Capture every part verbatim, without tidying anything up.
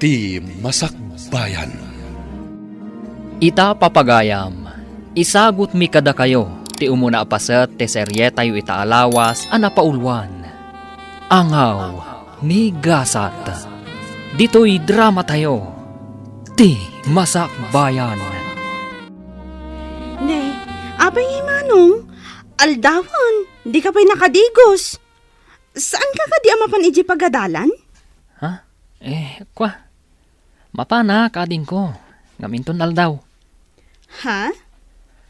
Ti Masakbayan. Ita, papagayam, isagutmi kadakayo ti umuna a paset ti serietayo ita a lawas a napauluan, Angaw ni Gasat. Ditoy dramatayo, Ti Masakbayan. Ne, apay ngay, Manong? Aldawan, dika pay nakadigos. Saanka kadi a mapan idiay pagadalan? Ha? Eh, kwa. Mapanak, adingko. Ngem inton aldaw. Ha?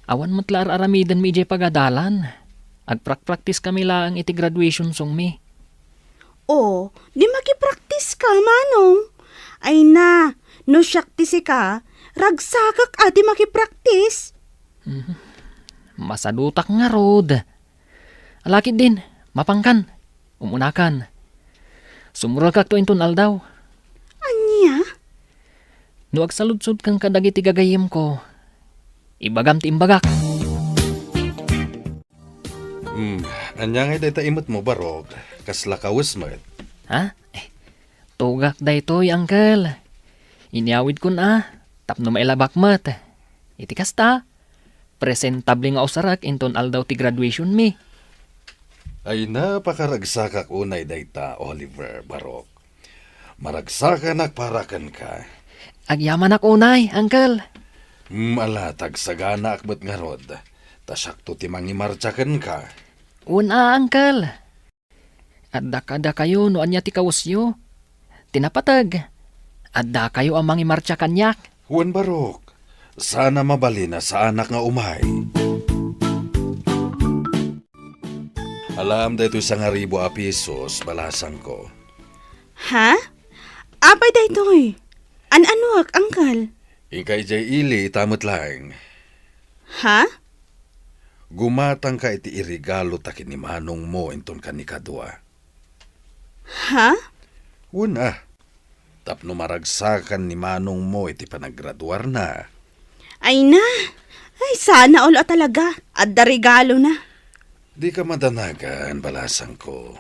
Awan met la ar-aramidenmi idiay pagadalan. Agprakpraktiskami laeng iti graduation songmi. O, di makipraktiska, Manong. Ay na, no siak ti sika, ragsakak a ti makipraktis. Mhm. Masadutak ngarud. Ala ketdin, mapankan. Umunakan. Sumrekakto inton aldaw. Ania? No agsaludsodkan kadagiti gagayyemko, ibagam ti imbagak. Hmm, ania ngay dayta imetmo, Barok? Kasla kawes met. Ha? Eh, tugak daytoy, Uncle. Inyawidkon a, tapno mailabak met. Iti kasta, presentable nga usarek inton aldaw ti graduationmi. Ay, napakaragsakak unay dayta, Oliver, Barok. Maragsakanak para kenka. Agyamanak unay, Uncle. Hmm, ala, ta agsaganaak met ngarud. Ta siakto ti mangimartsa kenka. Wen a, Uncle. Adda kadakayo no ania ti kawesyo. Ti napateg, addakayo a mangimartsa kaniak. Wen, Barok, saan a mabalin a saanak nga umay. Alaem daytoy sangaribu a pesos, balasangko. Ha? Apay daytoy? An-anuak, Uncle? Inka idiay ili ita met laeng. Ha? Gumatangka iti iregalo ta ken ni manongmo inton kanikadua. Ha? Wen a, tapno maragsakan ni manongmo iti panagraduarna. Ay na! Ay, sana all a talaga. Adda regalona. Dika madanagan, balasangko.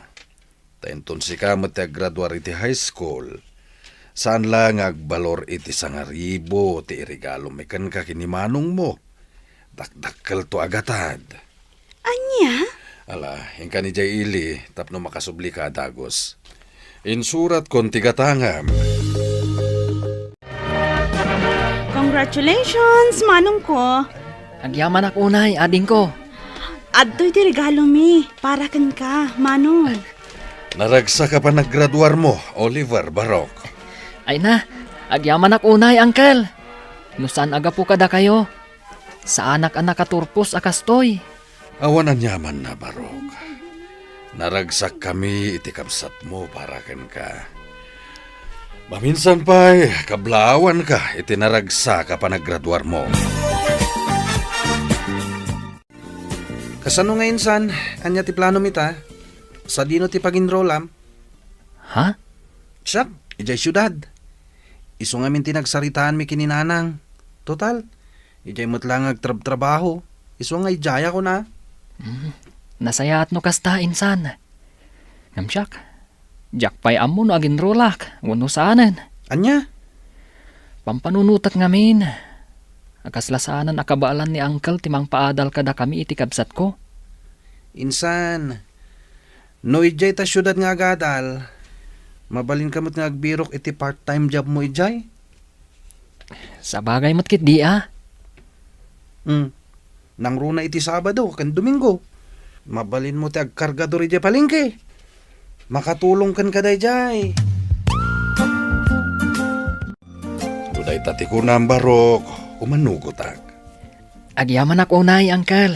Ta inton sika met ti aggraduar iti high school, saan la nga agbalor iti sangaribu ti iregalomi kenka ken ni manongmo. Dakdakkelto a gatad. Ania? Ala, inkan idiay ili tapno makasublika a dagus. Insuratkon ti gatangam. Congratulations, manongko. Agyamanak unay, adingko. Adtoy ti regalomi para kenka, manong. Naragsak a panagraduarmo, Oliver, Barok. Ay na, agyamanak unay, Uncle. No saan a gapu kadakayo, saanak a nakaturpos a kastoy. Awan aniamanna, Barok. Naragsakkami iti kabsatmo para kenka. Maminsan pay, kablaawanka iti naragsak a panagraduarmo. Kasano nga insan? Ania ti planom ita? Sadino ti pag-enrollam? Ha? Siak, idiay siudad. Isu ngamin ti nagsaritaanmi ken ni nanang. Total, idiay met la nga agtrabtrabaho. Isu nga idiay a kuna. Hmm. Nasayaat no kasta, insan. Ngem siak, diak pay ammo no aginrolak wenno saanen. Ania? Pampanunotek ngamin. A kasla saanen a kabaelan ni Uncle ti mangpaadal kadakami iti kabsatko. Insan, no idiay ta siudad nga agadal, mabalinka met nga agbirok iti part-time jobmo idiay. Sabagay met ketdi a. Hmm. Nangruna iti Sabado ken Domingo. Mabalinmo ti agkargador idiay palengke. Makatulong kenka daydiay. No dayta ti kunam, Barok, umanugotak. Agyamanak unay, Uncle.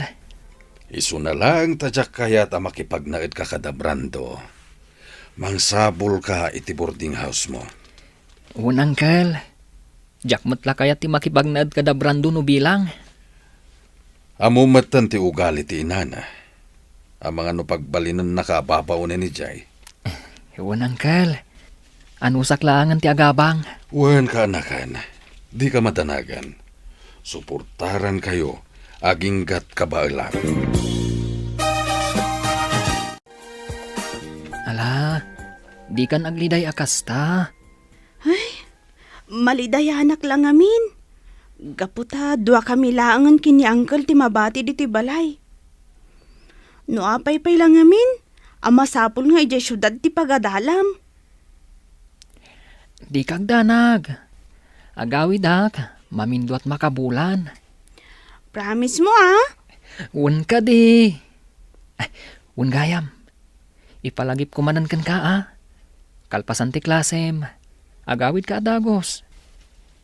Isuna laeng ta diak kayat a makipagnaedka kada Brando. Mangsabulka iti boarding house-mo. Wen, Uncle. Diak met la kayat ti makipagnaed kada Brando no bilang. Ammo metten ti ugali ti inana. Amangan no pagbalinennaka a babaonen idiay. Wen, Uncle. Anusak laengen ti agabang. Wen, kaanakan. Dika madanagan. Suportarankayo aginggat kabaelam. Ala, dikan agliday a kasta. Ay, Malidayanak la ngamin. Gapu ta duakami laengen ken ni Uncle ti mabati ditoy balay. No apay pay la ngamin, a masapul nga idiay siudad ti pagadalam. Dika agdanag. Agawidak, maminduat makabulan. Promise mo, ah? Wen kadi. Ay, wen gayam. Ipalagipko manen kenka, a. Kalpasan ti klasem, agawidka a dagus.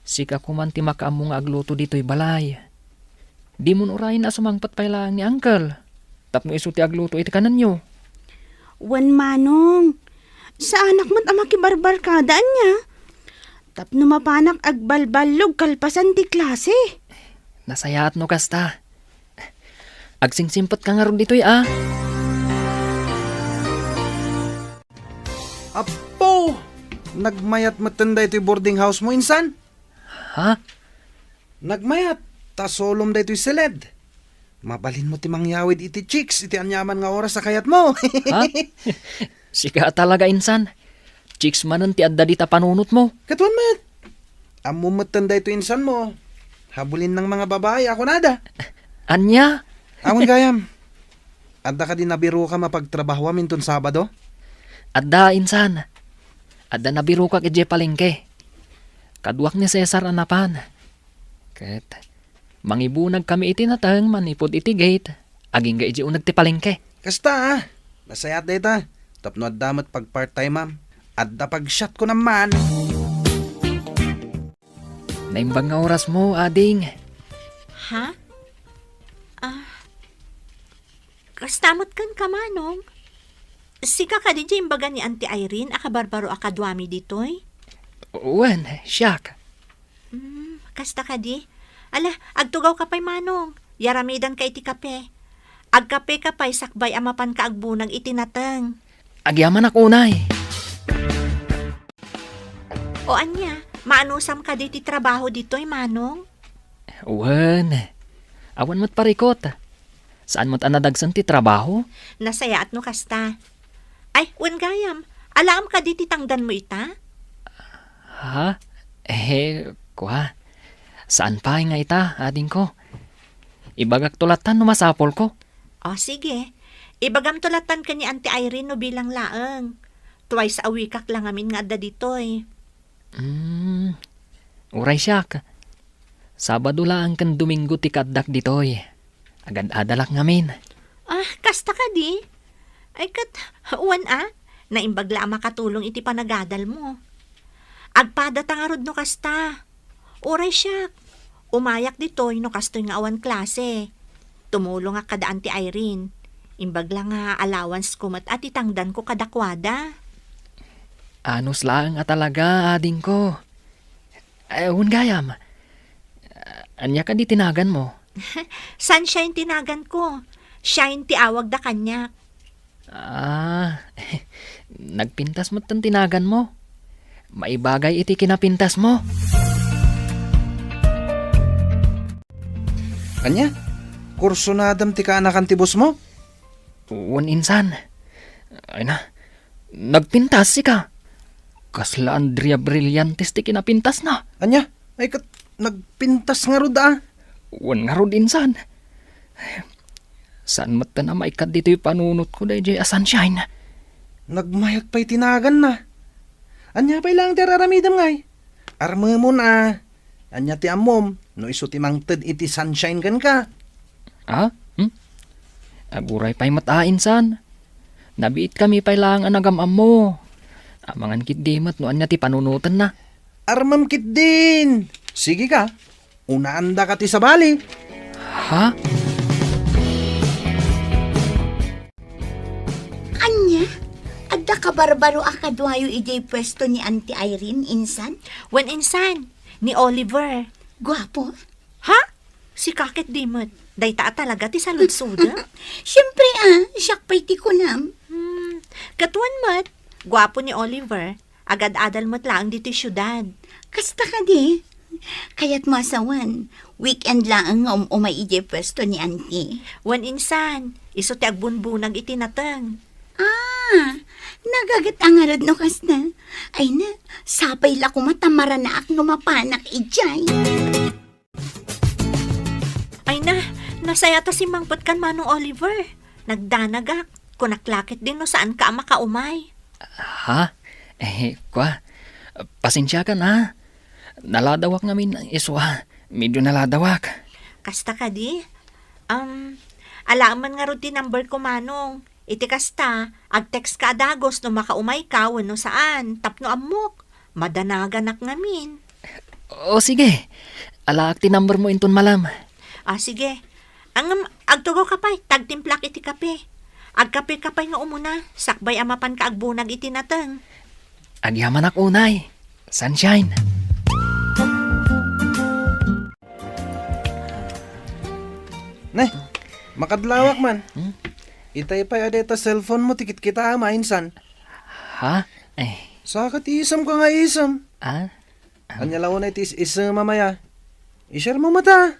Sika koman ti makaammo nga agluto ditoy balay. Dimon urayen a sumangpet pay laeng ni Uncle tapno isu ti agluto iti kanenyo. Wen, Manong. Saanak met a makibarbarkada ania. Tapno mapanak agbalballog kalpasan ti klase. Nasayaat no kasta. Agsingsimpet ka ngarud ditoy, a. Apo! Nagmayat metten daytoy boarding house mo, insan? Ha? Nagmayat, ta solom daytoy siled. Mabalinmo ti mangyawid iti chicks iti aniaman nga oras a kayatmo. Ha? Sika a talaga, insan. Chicks manen ti adda dita panunotmo. Katuan met. Ammom metten daytoy insanmo. Habulin nang mga babae a kunada. Ania? Awan gayam. Adda kadi nabirokam a pagtrabahoam inton Sabado? Adda, insan. Adda nabirokak idiay palengke. Kaduak ni Cesar a napan. Ket mangibunagkami iti nateng manipud iti gate, agingga idiay uneg ti palengke. Kasta, a. Nasayaat dayta. Tapno adda met pag-part-time-am. Adda pag-shot ko naman. Naimbag nga orasmo, ading. Ha? Ah, kasta met kenka, Manong? Sika kadi ti imbaga ni Auntie Irene a kabarbaro a kaduami ditoy? Wen, siak. Hmm, kasta kadi? Ala, agtugawka pay, Manong. Yaramidanka iti kape. Agkapeka pay sakbay a mapanka agbunag iti nateng. Agyamanak unay. O ania, maanusam kadi ti trabaho ditoy, Manong? Wen, awan met parikot. Saan met a nadagsen ti trabaho? Nasayaat no kasta. Ay, wen gayam, alaem kadi ti tangdanmo ita? Ha? Eh, kua. Saan pay nga ita, adingko. Ibagakto lattan no masapulko. O, sige. Ibagamto lattan ken ni Auntie Irene no bilang laeng. Twice a week-ak la ngamin nga adda ditoy. Hmm. Uray siak. Sabado laeng ken Domingo ti kaaddak ditoy. Agad-adalak ngamin. Ah, kasta kadi? Ay, ket, wen a, naimbag la a makatulong iti panagadalmo. Agpadata ngarud no kasta. Uray siak, umayak ditoy no kastoy nga awan klase. Tumulongak kada Auntie Irene. Imbag la nga allowance ko met a ti tangdanko kadakuada. Anus laeng a talaga, adingko. Eh, wen gayam. Ania kadi ti naganmo? Sunshine ti naganko. Shine ti awagda kaniak. Ah, nagpintas metten ti naganmo. Maibagay iti kinapintasmo. Ania? Kursunadam ti kaanakan ti bossmo? Wen, insan. Ay na, nagpintas sika. Kasla Andrea Brillantes ti kinapintasna. Ania? Ay ket, nagpintas ngarud a? Wen ngarud, insan. Saan metten a maikkat ditoy panunotko daydiay a Sunshine. Nagmayat pay ti naganna. Ania pay laeng ti ar-aramidem ngay? Armemon a. Ania ti ammom no isu ti mangted iti Sunshine kenka? Ah? Hmm? Aguray pay met a, insan. Nabiitkami pay laeng a nagam-ammo. Amangan ketdi met no ania ti panunotenna. Armem ketdin. Sige ka. Unaandaka ti sabali. Ha? Ania? Adda kabarbaro a kaduayo idiay puesto ni Auntie Irene, insan? Wen, insan, ni Oliver. Guapo? Ha? Sika ketdi met. Dayta a talaga ti saludsodem? Siempre a, siak pay ti kunam. Hmm, ket wen met, guapo ni Oliver. Agad-adal met laeng ditoy siudad. Kasta kadi? Kayatmo a sawen, weekend laeng nga um-umay idiay puesto ni Auntie. Wen, insan, isu ti agbunbunag iti nateng. Ah, nagaget a ngarud no kasta. Ay na, sapay la koma ta maranaak no mapanak idiay. Ay na, nasaya ta simmangpet kan Manong Oliver. Nagdanagak. Kunak la ketdin no saanka a makaumay. Ha? Eh, kwa, pasensiakan, ha? Naladawak ngamin, isua. Medyo naladawak. Kasta kadi? Um, alaem man ngarud ti number ko, Manong. Iti kasta, ag-text ka a dagus no makaumayka wenno saan, tapno ammok. Madanaganak ngamin. O sige, alaak ti number mo inton malem. Ah, sige. Ngem, agtugaw ka pay, ta agtimplak iti kape. Agkape ka pay nga umuna, sakbay a mapanka agbunag iti nateng. Agyamanak unay, Sunshine. Ne, makadlawak man. Hmm? Itay pay a dayta cellphone mo ti kitkitaem a insan. Ha? Eh. Saka ti isemka nga isem. Ah? Ania la unay ti is-, isem a maya? I-share mo met a.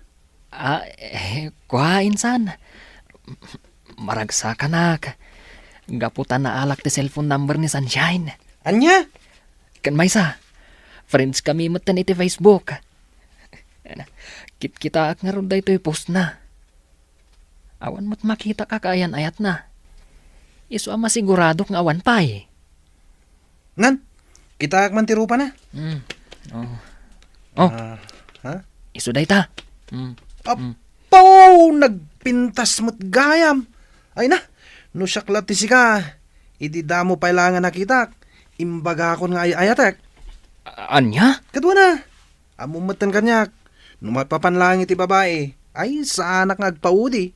Ah, eh, kua, insan. Maragsakanak. Gapu ta naalak ti cellphone number ni Sunshine. Ania? Ken maysa, friends kami metten iti Facebook. Kitkitaak ngarud daytoy postna. Awan met makitak a kaayan-ayatna. Isu a masiguradok nga awan pay. Nan, kitaak man ti rupana. Mm. Oh. Oh. Ah, ha? Isu dayta. Mm. Mm. Apo! Nagpintas met gayam. Ay na, no siak la ti sika, idi damo pay la nga nakitak, imbagakon nga ay-ayatek. A-, ania? Kaduana. Ammom metten kaniak, no maipapan laeng iti babai, ay, saanak nga agpaudi.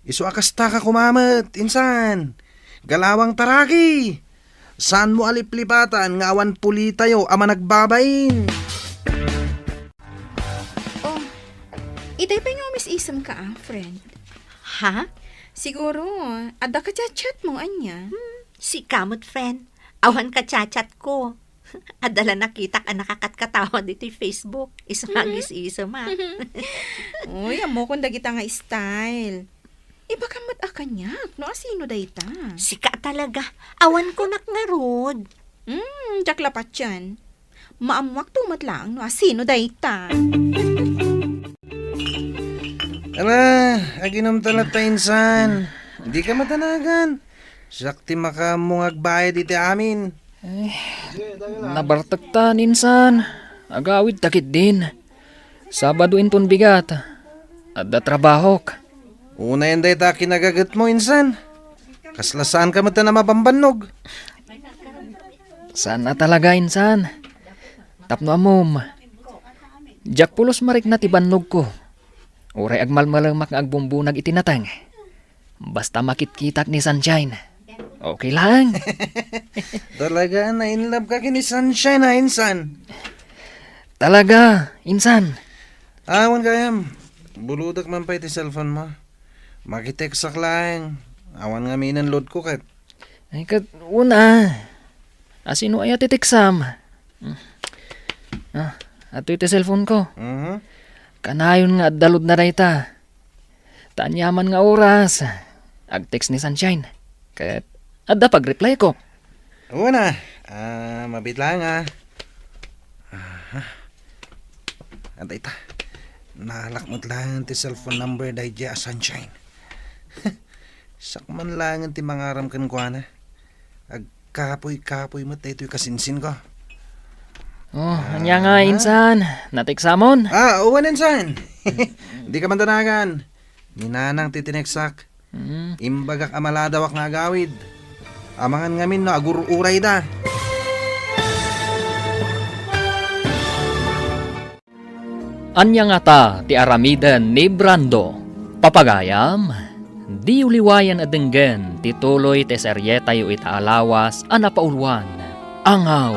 Isu a kasta ka koma met, insan. Galawang taraki! Saanmo a liplipatan nga awan pulitayo a managbabain? Oh, itay pay nga umis-isemka, ah, friend. Ha? Siguro, adda ka chat-chat mo, ania? Hmm, sika met, friend. Awan ka chat-chat ko. Adda la nakitak a nakakatkatawa ditoy Facebook. Isu nga agis-isem, ah. Uy, ammokon dagita nga style. Ibagam met a kaniak, no asino dayta? Sika talaga. Awan kunak ngarud. Hmm, diak la patien. Maammuakto met laeng no asino dayta. Ala, aginomta latta, insan. Dika madanagan. Siak ti makaammo nga agbayad iti amin. Eh, nabartektan, insan. Agawidta ketdin. Sabado inton bigat. Adda trabahok. Unayen dayta a kinagagetmo, insan. Kasla saanka met a mabambannog. Saan a talaga, insan. Tapno ammom, diak pulos marikna ti bannogko. Uray agmalmalemak nga agbumbunag iti nateng. Basta makitkitak ni Sunshine, okay lang. Talaga, na-in love ka ken ni Sunshine, ha, insan? Talaga, insan. Awan gayam. Buludak man pay ti cellphone mo. Makitekstak laeng. Awan ngaminen load ko ket. Ay, ket una. Asino aya ti teksam? Hmm. Ah, adtoy ti cellphone ko. Mhm. Kanayon nga adda load na dayta. Ta aniaman nga oras, ag-text ni Sunshine. Ket adda pag-reply ko. Una, ah, mabit lang, ah. Aha. Adda ita. Naalak met lang ti cellphone number daydiay a Sunshine. Siak man lang ti mangaram kenkuana. Agkapuy-kapuy met daytoy kasinsinko. Oh, ania nga, ah, insan? Nateksamon? Ah, wen, insan. Dika man danagan. Ni Nanang ti tineksak. Mm. Imbagak a maladawak nga agawid. Amangan ngamin no agur-urayda. Ania ngata ti aramiden ni Brando? Papagayam, diyo liwayan a denggen ti tuloy ti serietayo ita a lawas a napauluan, Angaw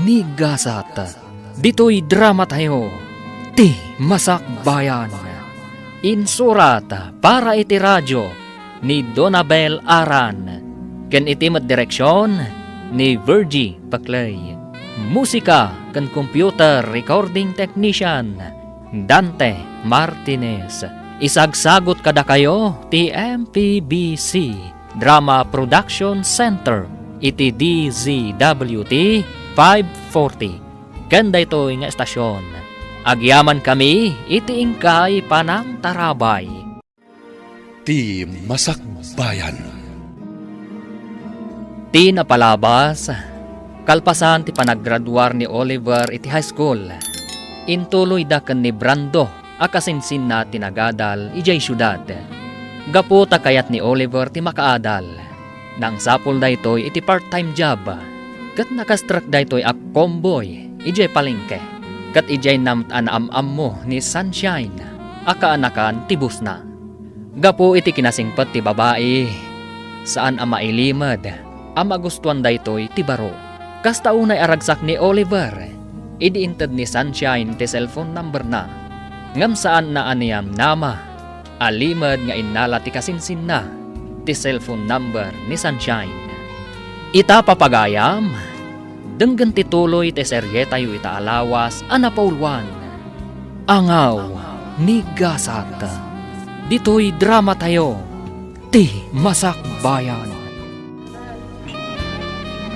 ni Gasat. Ditoy dramatayo, Ti Masakbayan. Insurat para iti radio ni Donabel Aran, ken iti met direksion ni Virgie Paclay. Musika ken computer recording technician, Dante Martinez. Isagsagut kadakayo ti M P B C. Drama Production Center iti D Z W T five forty. Ken daytoy nga estasion, agyamankami iti inkay panangtarabay. Ti Masakbayan. Ti napalabas, kalpasan ti panaggraduar ni Oliver iti high school, intuloyda ken ni Brando a kasinsinna ti nagadal idiay siudad. Gapu ta kayat ni Oliver ti makaadal, nangsapul daytoy iti part-time job, ket nakastrek daytoy a convoy idiay palengke, ket idiay naam-, a naam-ammo ni Sunshine a kaanakan ti boss-na. Gapu iti kinasingpet ti babai, saan a mailimed a magustuan daytoy ti baro. Kasta unay a ragsak ni Oliver idi inted ni Sunshine ti cellphone number-na. Ngem saanna a niyamnama a limed nga innala ti kasinsinna ti cellphone number ni Sunshine. Ita, papagayam, denggen ti tuloy ti serietayo ita a lawas a napauluan, Angaw ni Gasat. Ditoy dramatayo, Ti Masakbayan.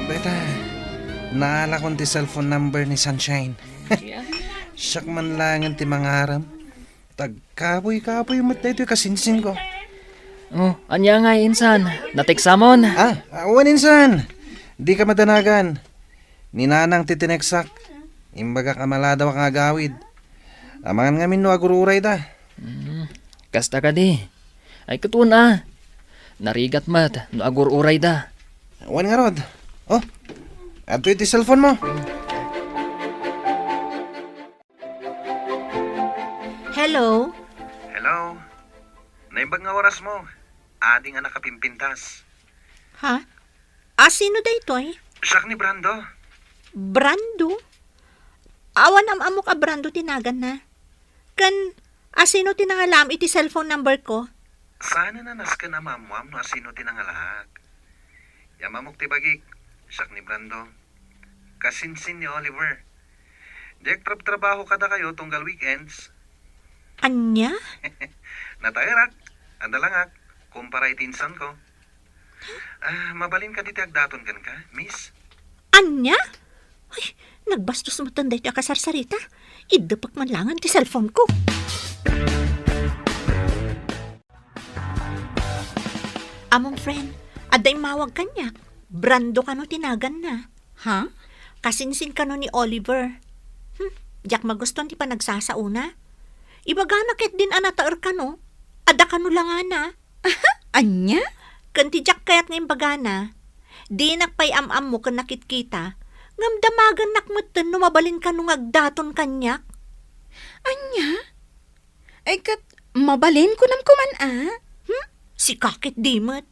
Beta, naalakon ti cellphone number ni Sunshine. Siak man laengen ti mangarem. Tagkabuy-kabuy met daytoy kasinsinko. Oh, ania ngay, insan? Nateksamon? Ah, ah, wen, insan. Dika madanagan. Ni Nanang ti tineksak. Imbagak a maladawak nga agawid. Amangan ngamin no agur-urayda. Hmm, kasta kadi. Ay, ket wen a. Narigat met no agur-urayda. Wen ngarud. Oh, adtoy ti cellphone-mo. Hello? Hello? Naimbag nga orasmo. Adi nga nakapimpintas. Ha? A, sino daytoy? Siak ni Brando. Brando? Awan am-ammok a Brando ti naganna. Ken, a, sino ti nangalaam iti cellphone number-ko? Saan a nasken a maammoam no a sino ti nangalaak. Yam-ammok ti bagik, siak ni Brando. Kasinsin ni Oliver. Diak trabtrabaho kadakayo tunggal weekends. Ania? Nataerak, adalangak, kumpara iti insanko. Ah, mabalin kadi ti agdaton kenka, miss? Ania? Ay, nagbastos metten daytoy a kasarsarita. Iddepek man laengen ti cellphone-ko. Amom, friend, adda immawag kaniak. Brando kano ti naganna. Ha? Kasinsin kano ni Oliver. Hmm, diak magustuan ti panagsasaona. Ibagana ketdin a nataer kano. Adda kano langana. Ania? Ken ti diak kayat nga imbagana, dinak pay am-ammo ken nakitkita, ngem damagennak metten no mabalin kano nga agdaton kaniak. Ania? Ay, ket mabalin, kunam koman a? Hmm? Sika ketdi met.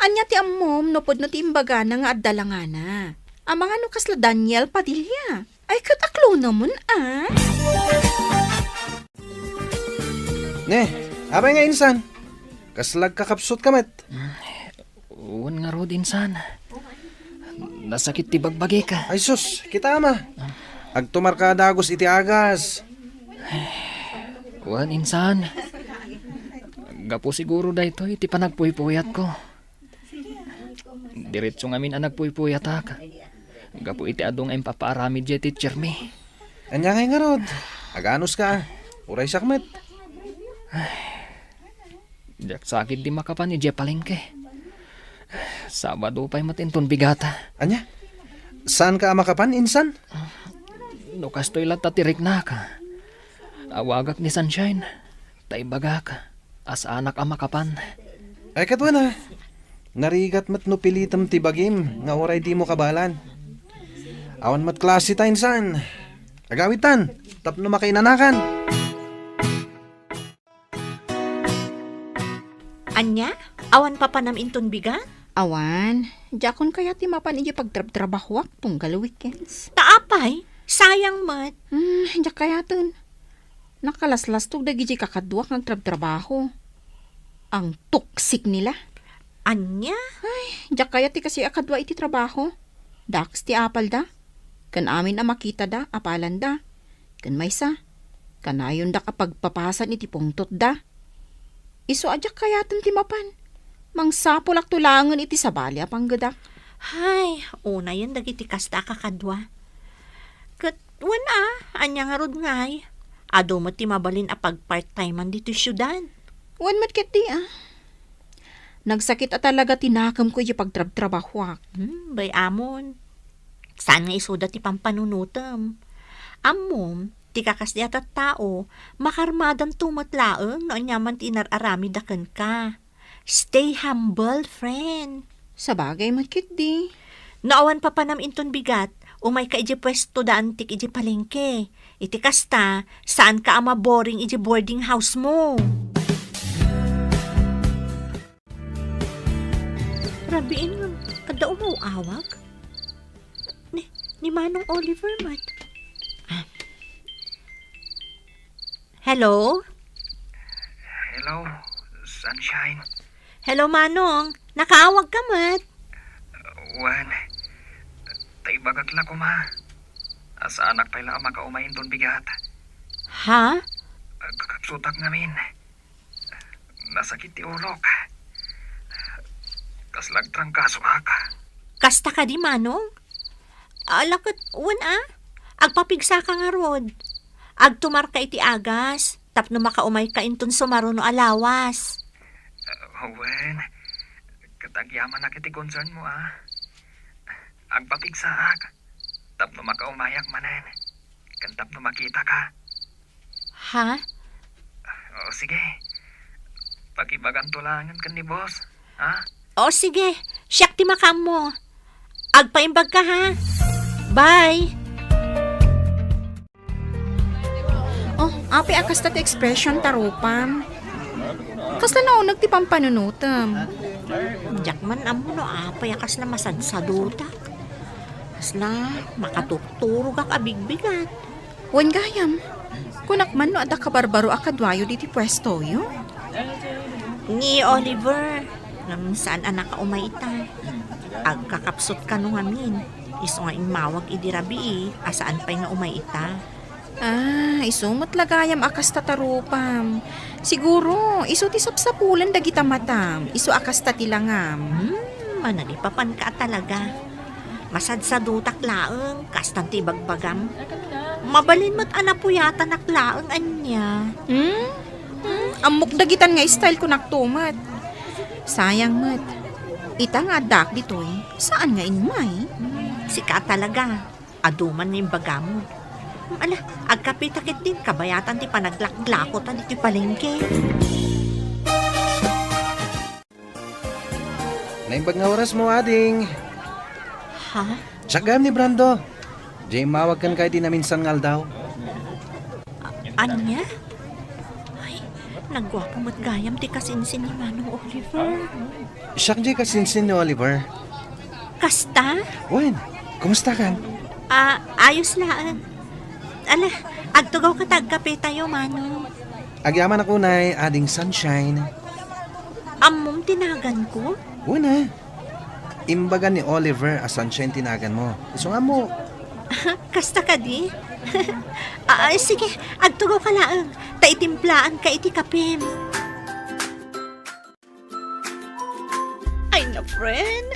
Ania ti ammom no pudno ti imbagana nga adda langana? Amangan no kasla Daniel Padilla. Ay, ket aklonemon a? Ne, apay nga insan? Kasla agkakapsutka met? Wen ngarud, insan. Nasakit ti bagbagik. Ay sus, kita ama. Agtumarka a dagus iti agas. Wen, insan. Gapu siguro daytoy ti panagpuypuyatko. Diretso ngamin a nagpuypuyatak. Gapu iti adu nga impapaaramid diay teacher mi. Ania ngay ngarud? Aganuska. Uray siak met. Diak sa ketdi makapan idiay palengke. Sabado pay met inton bigata. Ania? Saanka a makapan, insan? No kastoy latta ti riknak, awagak ni Sunshine, ta ibagak a saanak a makapan. Ay, ket wen a. Narigat met no pilitem ti bagim nga uray dimo kabaelan. Awan met klase ta, insan. Agawidtan, tapno makainanakan. Ania? Awan papanam inton bigat? Awan. Diakon kayat ti mapan idiay pagtrabtrabahoak tunggal weekends. Ta apay? Sayang met. Hmm, diak kayaten. Nakalaslastog dagidiay kakaduak nga agtrabtrabaho. Ang toxic nila. Ania? Ay, diak kayat ti kasi a kadua iti trabaho. Dakes ti apalda. Ken amin a makitada, apalanda. Ken maysa, kanayondak a pagpapasan iti pungtotda. Isu a diak kayaten ti mapan. Mangsapulakto laengen iti sabali a panggedak. Hay, unayen dagiti kasta a kakadua. Ket wen a, ania ngarud ngay? Adu met ti mabalin a pagpart-timean ditoy siudad. Wen met ketdi a. Nagsakit a talaga ti nakemko iti pagtrabtrabahuak. Hmm, bay-amon. Saan nga isuda ti pampanunotem? Ammom, ti kakasdi a tattao, makarmadanto met laeng no aniaman ti inar-aramidda kenka. Stay humble, friend. Sabagay met ketdi. No awan papanam inton bigat, umayka idiay puesto da antik idiay palengke. Iti kasta, saanka a maboring idiay boarding house mo. Rabiin nga, adda umaw-awag? Ni, ni Manong Oliver met. Ah. Hello? Hello, Sunshine. Hello, Manong. Nakaawag ka met? Wen, ta ibagak la koma. Saanak pay la a makaumay inton bigat. Ha? Kakabsutak ngamin. Nasakit ti ulok. Kasla agtrangkasoak. Kasta kadi, Manong? Ala ket, wen a, agpapigsaka ngarud. Agtumarka iti agas, tapno makaumayka inton sumaruno a lawas. Ah, wen, ket agyamanak iti concern mo, a. Agpapigsaak, tapno makaumayak manen, ken tapno makitaka. Ha? O, sige. Pakibaganto laengen ken ni boss, ha? O, sige. Siak ti makaammo. Agpaimbagka, ha? Bye! Oh, apay a kasta ti expression ta rupam? Kasla nauneg ti pampanunotem? Diak man ammo no apay a kasla masadsadutak. Kasla makaturturogak a bigbigat. Wen gayam, kunak man no adda kabarbaro a kaduayo ditoy puestoyo? Ni Oliver, ngem saan a nakaumay ita. Agkakapsut kano ngamin, isu nga immawag idi rabii a saan pay nga umay ita. Ah, isu met la gayam a kasta ta rupam. Siguro, isu ti sapsapulan dagita matam, isu a kasta ti langam. Hmm, managipapanka a talaga. Masadsadutak laeng, kastan ti ibagbagam. Mabalin met a napuyatanak laeng ania. Hmm? Hmm? Ammok dagitan nga style ko nakto met. Sayang met. Ita nga addaak ditoy, saan nga immay? Sika talaga. Adu man nga imbagam. Ala, agkapita ketdin kabayatan ti panaglaklako ta ditoy palengke. Naimbag nga oras mo, ading. Ha? Siak gayam ni Brando. Diay immawag kenka iti naminsan nga aldaw. A-, ania? Ay, nagguapo met gayam ti kasinsin ni Manong Oliver. Siak diay kasinsin ni Oliver. Kasta? Wen, kumusta kan? Ah, ayos laeng. Ala, agtugawka ta agkape tayo, Manong. Agyamanak unay, Ading Sunshine. Ammom ti naganko? Wen a. Imbaga ni Oliver a Sunshine ti naganmo. Isu nga ammo. Kasta kadi? Ah, ah, sige, agtugawka laeng. Ta itimplaanka iti kapem. Ay na, friend.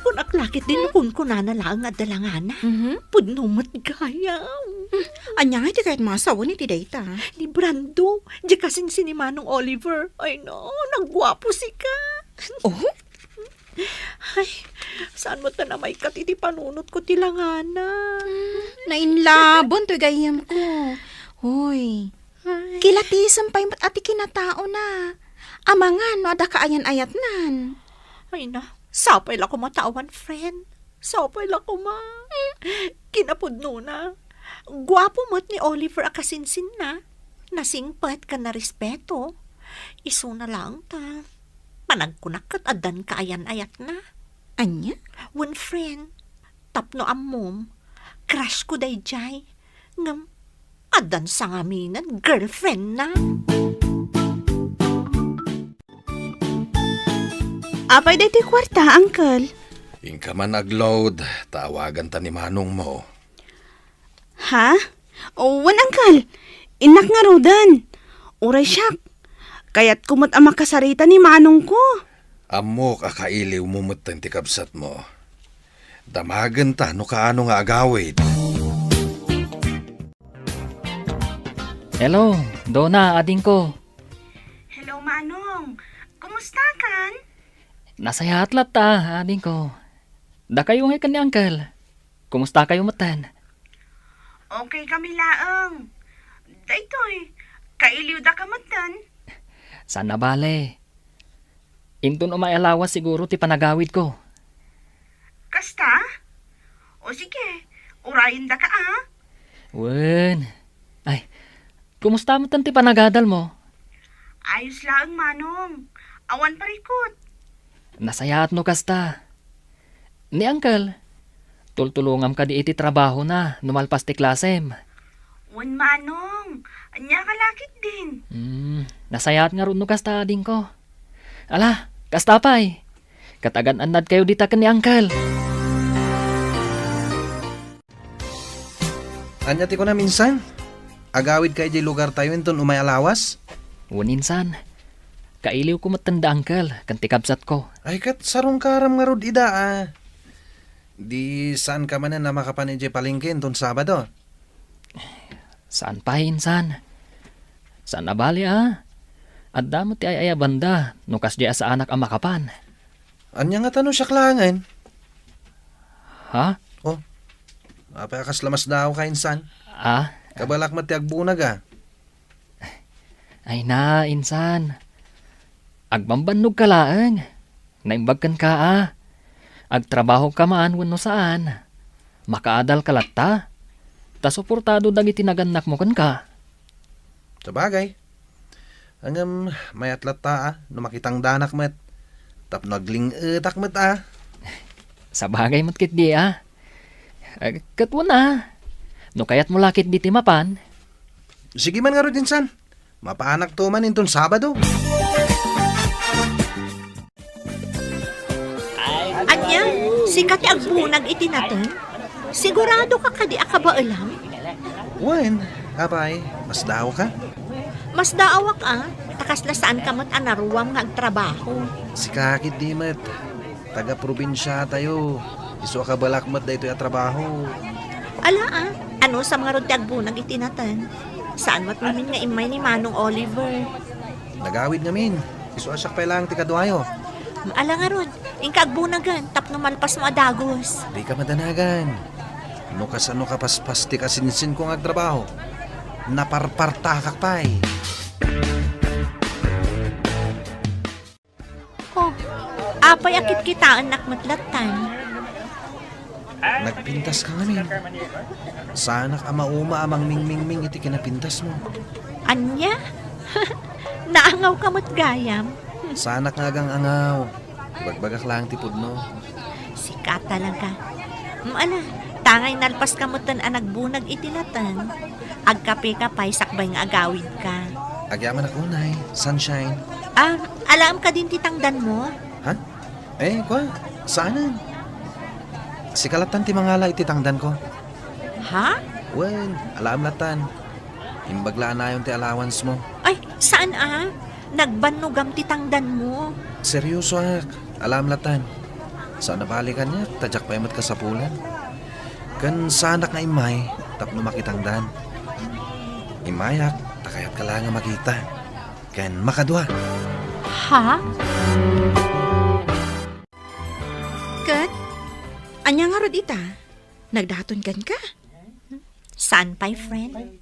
Kunak la ketdin no kunkunana laeng nga adda langana. Mhm. Pudno met gayam. Hmm. Ania nga iti kayat masawen iti dayta? Ni Brando, diay kasinsin ni Manong Oliver. Ay na, nagguapo sika. Oh? Ay, saan met ta namaykat iti panunotko ti langana? Hmm, nainlaban toy gayyemko. Hoy, Ay. Kilatisem pay met a ti kinataona. Amangan no adda kaayan-ayatnan. Ay na, sapay la koma ta awan friend. Sapay la koma. Kinapudnona, guapo met ni Oliver a kasinsinna. Nasingpet ken narespeto. Isuna laeng ta panagkunak ket addan kaayan-ayatna. Ania? Wen friend, tapno ammom, crush ko daydiay. Ngem, addan sangaminen girlfriendna. Apay daytoy kuarta, Uncle? Inka man agload, ta awaganta ni manongmo. Ha? O, wen, Uncle. Innak ngaruden. Uray siak, kayatko met a makasarita ni manongko. Ammok a kailiwmo metten ti kabsatmo. Damagenta no kaano nga agawid. Hello, Dona, adingko. Hello, Manong. Kumusta kan? Nasayaat latta, adingko. Dakayo ngay ken ni Uncle. Kumusta kayo metten? Okay kami laeng. Daytoy, kailiwda ka metten? Saan a bale. Inton umay a lawas siguro ti panagawidko. Kasta? O sige, urayendaka a. Wen. Ay, kumusta metten ti panagadalmo? Ayos laeng, Manong. Awan parikut. Nasayaat no kasta. Ni Uncle, tultulongam kadi iti trabahona no malpas ti klasem. Wen, Manong. Ania ka lakit din? Hmm, nasayaat ngarud no kasta, adingko. Ala, kasta pay. Ket agan-annadkayo dita ken ni Uncle. Ania ti kunam, insan? Agawidka idiay lugartayo inton umay a lawas? Wen, insan. Kailiwko metten da Uncle ken ti kabsatko. Ay, ket sarungkaram ngarud ida a. Di saanka manen a makapan idiay palengke inton Sabado? Saan pay, insan. Saan a bale a. Adda met ti ay-ayabanda no kasdiay a saanak a makapan. Ania ngata no siak laengen? Ha? Oh, apay a kasla masdaawka, insan? Ah? Kabalak met ti agbunag a. Ay na, insan. Agbambannogka laeng. Naimbag kenka a. Agtrabahoka man wenno saan. Makaadalka latta. Ta suportado dagiti nagannakmo kenka. Sabagay. Ngem, mayat latta a, no makitangdanak met. Tapno agling-etak met a. Sabagay met ketdi a. Eh, ket wen a. No kayatmo la ketdi ti mapan. Sige man ngarud, insan. Mapaanakto man inton Sabado. Ania, sika ti agbunag iti nateng? Siguradoka kadi a kabaelam? Wen, apay, masdaawka? Masdaawak a, ta kasla saanka met a naruam nga agtrabaho. Sika ketdi met, taga-probinsiatayo. Isu a kabalak met daytoy a trabaho. Ala a, anusam ngarud ti agbunag iti nateng? Saan met ngamin nga immay ni Manong Oliver? Nagawid ngamin. Isu a siak pay laeng ti kaduayo. Ala ngarud, inka agbunagen tapno malpasmo a dagus. Dika madanagan. No kasano kapaspas ti kasinsinko nga agtrabaho, naparpartakak pay. Oh, apay a kitkitaennak met lattan? Nagpintaska ngamin. Saanak a mauma a mangmingmingming iti kinapintasmo. Ania? Naangawka met gayam. Saanak nga agang-angaw. Ibagbagak laeng ti pudno. Sika talaga. Mm, ala, tangay nalpaska metten a nagbunag iti nateng. Agkapeka pay sakbay nga agawidka. Agyamanak unay, Sunshine. Ah, alaem kadin ti tangdanmo? Ha? Eh, kua, saanen. Sika lattan ti mangala iti tangdanko. Ha? Wen, alaem lattan. Imbag la a nayon ti allowance mo. Ay, saan a? Nagbannogam ti tangdanmo. Seryosoak. Alaem lattan. Saan a bale kaniak, ta diak pay met kasapulan. Ken saanak nga immay tapno makitangdan. Immayak, ta kayatka laeng a makita. Ken makadua. Ha? Ket, ania ngarud ita? Nagdaton kenka? Saan pay, friend?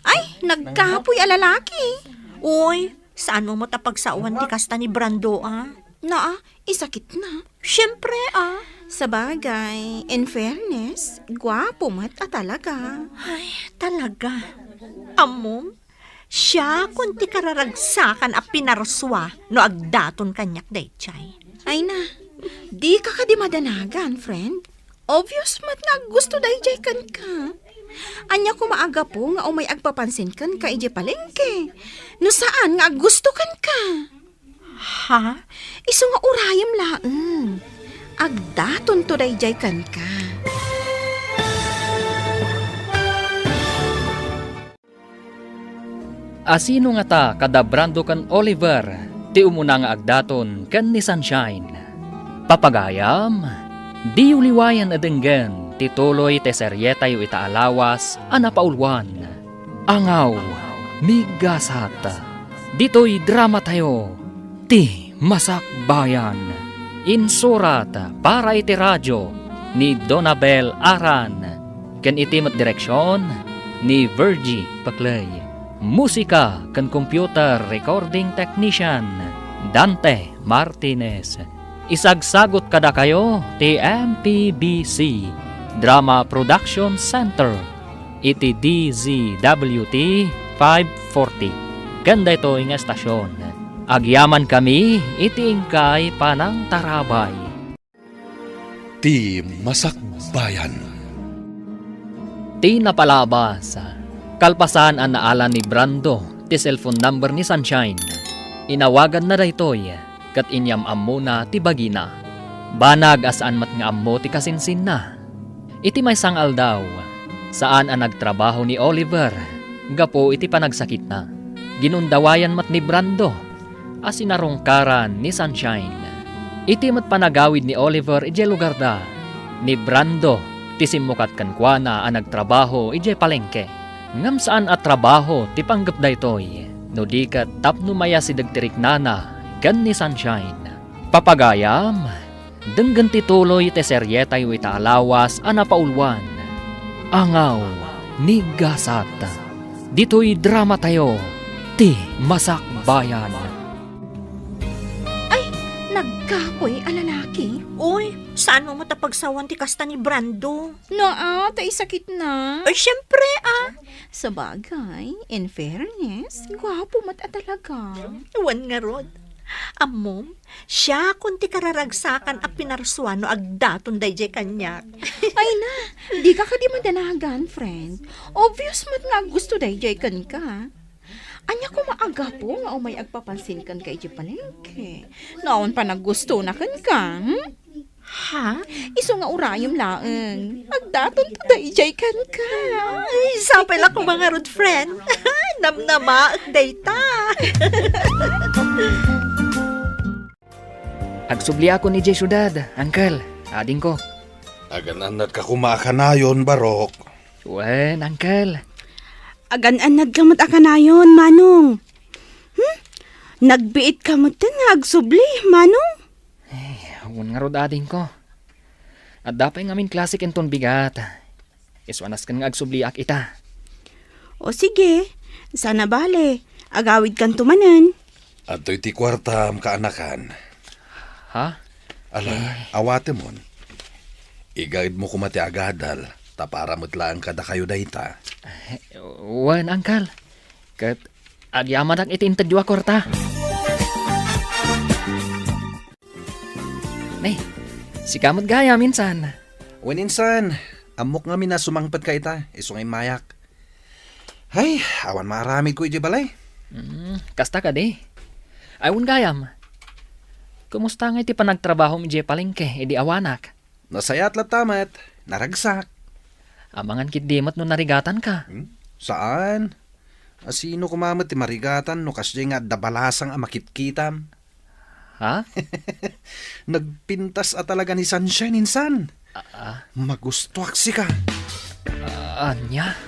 Ay, nagkapuy a lalaki. Uy, saanmo met a pagsaoan ti kasta ni Brando, a? Naa, isakitna. Siempre, a. Sabagay, in fairness, guapo met a talaga. Ay, talaga. Ammom, siakon ti kararagsakan a pinarsua no agdaton kaniak daydiay. Ay na, dika kadi madanagan, friend. Obvious met nga aggusto daydiay kenka. Ania koma a gapu nga umay agpapansin kenka idiay palengke? No saan nga aggusto kenka? Ha? Isu nga urayem laeng. Agdatonto daydiay kenka. Asino ngata kada Brando ken Oliver? ti umuna nga agdaton ken ni Sunshine. Papagayam, diyo liwayan a denggen ti tuloy ti serietayo ita a lawas a napauluan, Angaw ni Gasat. Ditoy dramatayo, Ti Masakbayan. Insurat para iti radio ni Donabel Aran, ken iti met direksion ni Virgie Paclay. Musika ken computer recording technician, Dante Martinez. Isagsagut kadakayo ti M P B C Drama Production Center iti D Z W T five forty. Ken daytoy nga estasion, agyamankami iti inkay panangtarabay. Ti Masakbayan. Ti napalabas, kalpasan a naala ni Brando ti cellphone number ni Sunshine, inawaganna daytoy ket inyam-ammona ti bagina. Banag a saan met nga ammo ti kasinsinna. Iti maysa nga aldaw, saan a nagtrabaho ni Oliver gapu iti panagsakitna. Ginundawayan met ni Brando a sinarungkaran ni Sunshine. Iti met panagawid ni Oliver idiay lugarda, ni Brando ti simmukat kenkuana a nagtrabaho idiay palengke. Ngem saan a trabaho ti panggep daytoy, no di ket tapno mayasideg ti riknana ken ni Sunshine. Papagayam, denggen ti tuloy ti serietayo ita a lawas a napauluan, Angaw ni Gasat. Ditoy dramatayo, Ti Masakbayan. Ay, nagkapoy a lalaki. Uy, saan mo met a pagsawan ti kasta ni Brando? Naa, ta isakitna. Ay, syempre, ah. Sabagay, in fairness, gwapo met a talaga. Wen ngarud. Ammom, siakon ti kararagsakan a pinarsuan no agdaton daydiay kaniak. Ay na, dika kadi madanagan, friend. Obvious met nga aggusto daydiay kenka. Ania koma a gapu nga umay agpapansin kenka idiay palengke? No awan panaggustona kenka, hmm? Ha? Isu nga urayem laeng. Agdatonto daydiay kenka. Ay, sapay la koma ngarud, friend. Namnamaek dayta. Agsubliakon idiay siudad, uncle, adingko. Agan-annadka koma a kanayon, Barok. Wen, uncle. Agan-annadka met a kanayon, Manong. Hmm? Nagbiitka metten nga agsubli, Manong? Eh, wen ngarud, adingko. Adda pay ngamin klasek inton bigat. Isu a nasken nga agsubliak ita. O sige, saan a bale, agawidkanto manen. Adtoy ti kuartam, kaanakan. Ha? Ala, eh, awatemon. Igaedmo koma ti agadal, ta para met laeng kadakayo dayta. Eh, wen, uncle. Ket agyamanak iti intedyo a kuarta. Ne, sika met gayam insan. Wen insan, ammok ngamin a sumangpetka ita, isu nga immayak. Hay, awan maaramidko idiay balay. Hmm, kasta kadi. Ay, wen gayam. Kumusta ngay ti panagtrabahom idiay palengke idi awanak? Nasayaat latta met, naragsak. Amangan ketdi met no narigatanka. Hmm? Saan? A, sino koma met ti marigatan no kasdiay nga adda balasang a makitkitam? Ha? Nagpintas a talaga ni Sunshine insan. Ah, ah. Magustuak sika. Ah, ania?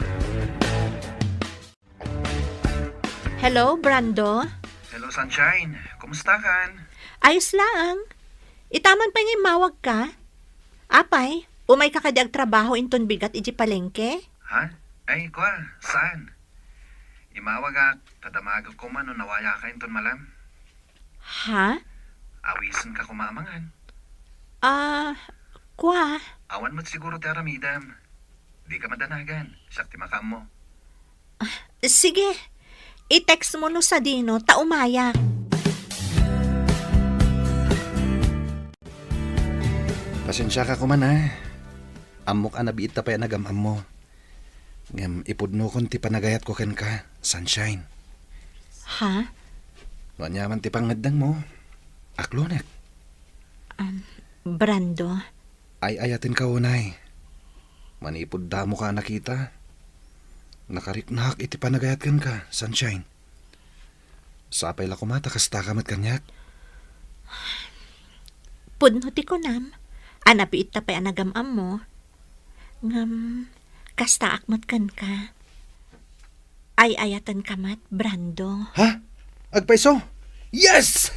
Hello, Brando? Hello, Sunshine. Kumusta kan? Ayos laeng. Ita man pay nga immawagka. Apay, umayka kadi agtrabaho inton bigat idiay palengke? Ha? Ay, kua, saan? Imawagak, ta damagek koma no nawayaka inton malem. Ha? Awisenka koma a mangan. Ah, kua? Awan met siguro ti aramidem. Dika madanagan, siak ti makaammo. Ah, sige. I-text mo no sadino, ta umayak. Pasensiaka koma, a. Ammok a nabiitta pay a nagam-ammo. Ngem ipudnokon ti panagayatko kenka, Sunshine. Ha? No aniaman ti pangngeddengmo, aklonek. Um, Brando. Ay-ayatenka unay. Manipud damoka a nakita, nakariknak iti panagayat kenka, Sunshine. Sapay la koma ta kastaka met kaniak. Pudno ti kunam, a nabiitta pay a nagam-ammo. Ngem, kastaak met kenka. Ay-ayatenka met, Brando. Ha? Agpayso? Yes!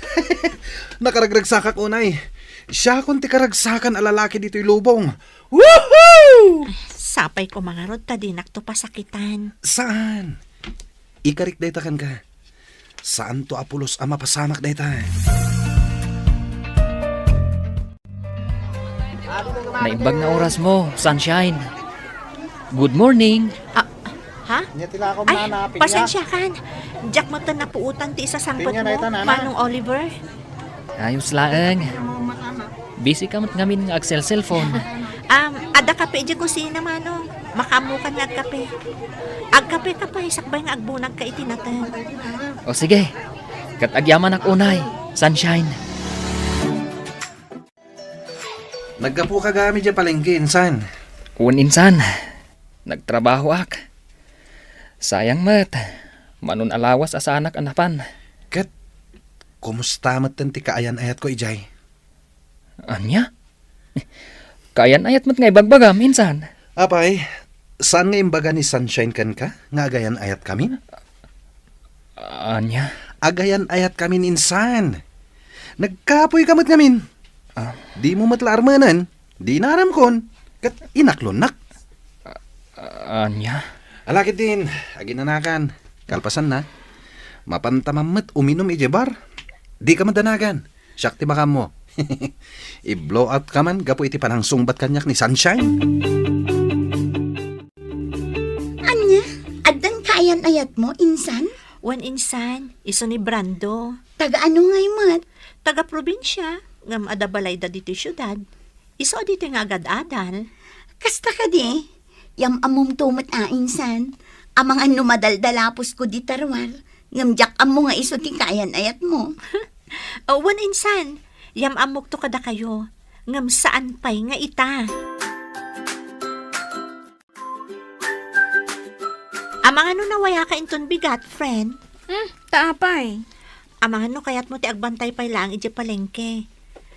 Nakaragragsakak unay. Siakon ti karagsakan a lalaki ditoy lubong. Woohoo! Sapay koma ngarud ta dinakto pasakitan. Saan? Ikarik dayta kenka. Saanto a pulos a mapasamak dayta. Naimbag nga orasmo, Sunshine. Good morning. Ah, ha? Nia ti lako, Ay, nana, pinya. Pasensiakan. Diak met napuotan ti isasangpetmo, Pinya na ita, nana. Manong Oliver. Ayos laeng. Busy ka met ngamin nga agselselpon. Um, adda kape idiay kusina, Manong. Makaammokan nga agkape. Agkapeka pay, sakbay nga agbunagka iti nateng. O sige, ket agyamanak unay, Sunshine. Naggapuka gayam idiay palengke, insan? Wen, insan. Nagtrabahoak. Sayang met, mano a lawas a saanak a napan. Ket, kumusta metten ti kaayan-ayatko idiay? Ania? Kaayan-ayat met nga ibagbagam, insan? Apay, saan nga imbaga ni Sunshine kenka nga agayan-ayatkamin? Ania? Agayan-ayatkamin, insan. Nagkapoyka met ngamin. Ah. Dimo met la armenen, di inaramkon, ket inaklonnak. Ah, ania? Ala ketdin, aginanakan. Kalpasanna, mapantam met uminum idiay bar. Dika madanagan. Siak ti makaammo. I-blow out ka man gapu iti panangsungbat kaniak ni Sunshine. Ania? Addan kaayan-ayatmo, insan? Wen, insan, isu ni Brando. Taga ano ngay met? Taga probinsia, ngem adda balayda ditoy siudad. Isu a ditoy nga agad-adal. Kasta kadi? Yam-ammomto met a, insan. Amangan no madaldalaposko dita ruar, ngem diak ammo nga isu ti kaayan-ayatmo. Wen, insan, yam-ammokto kadakayo, ngem saan pay nga ita. Amangan no nawayaka inton bigat, friend? Hmm, ta apay? Amangan no kayatmo ti agbantay pay laeng idiay palengke.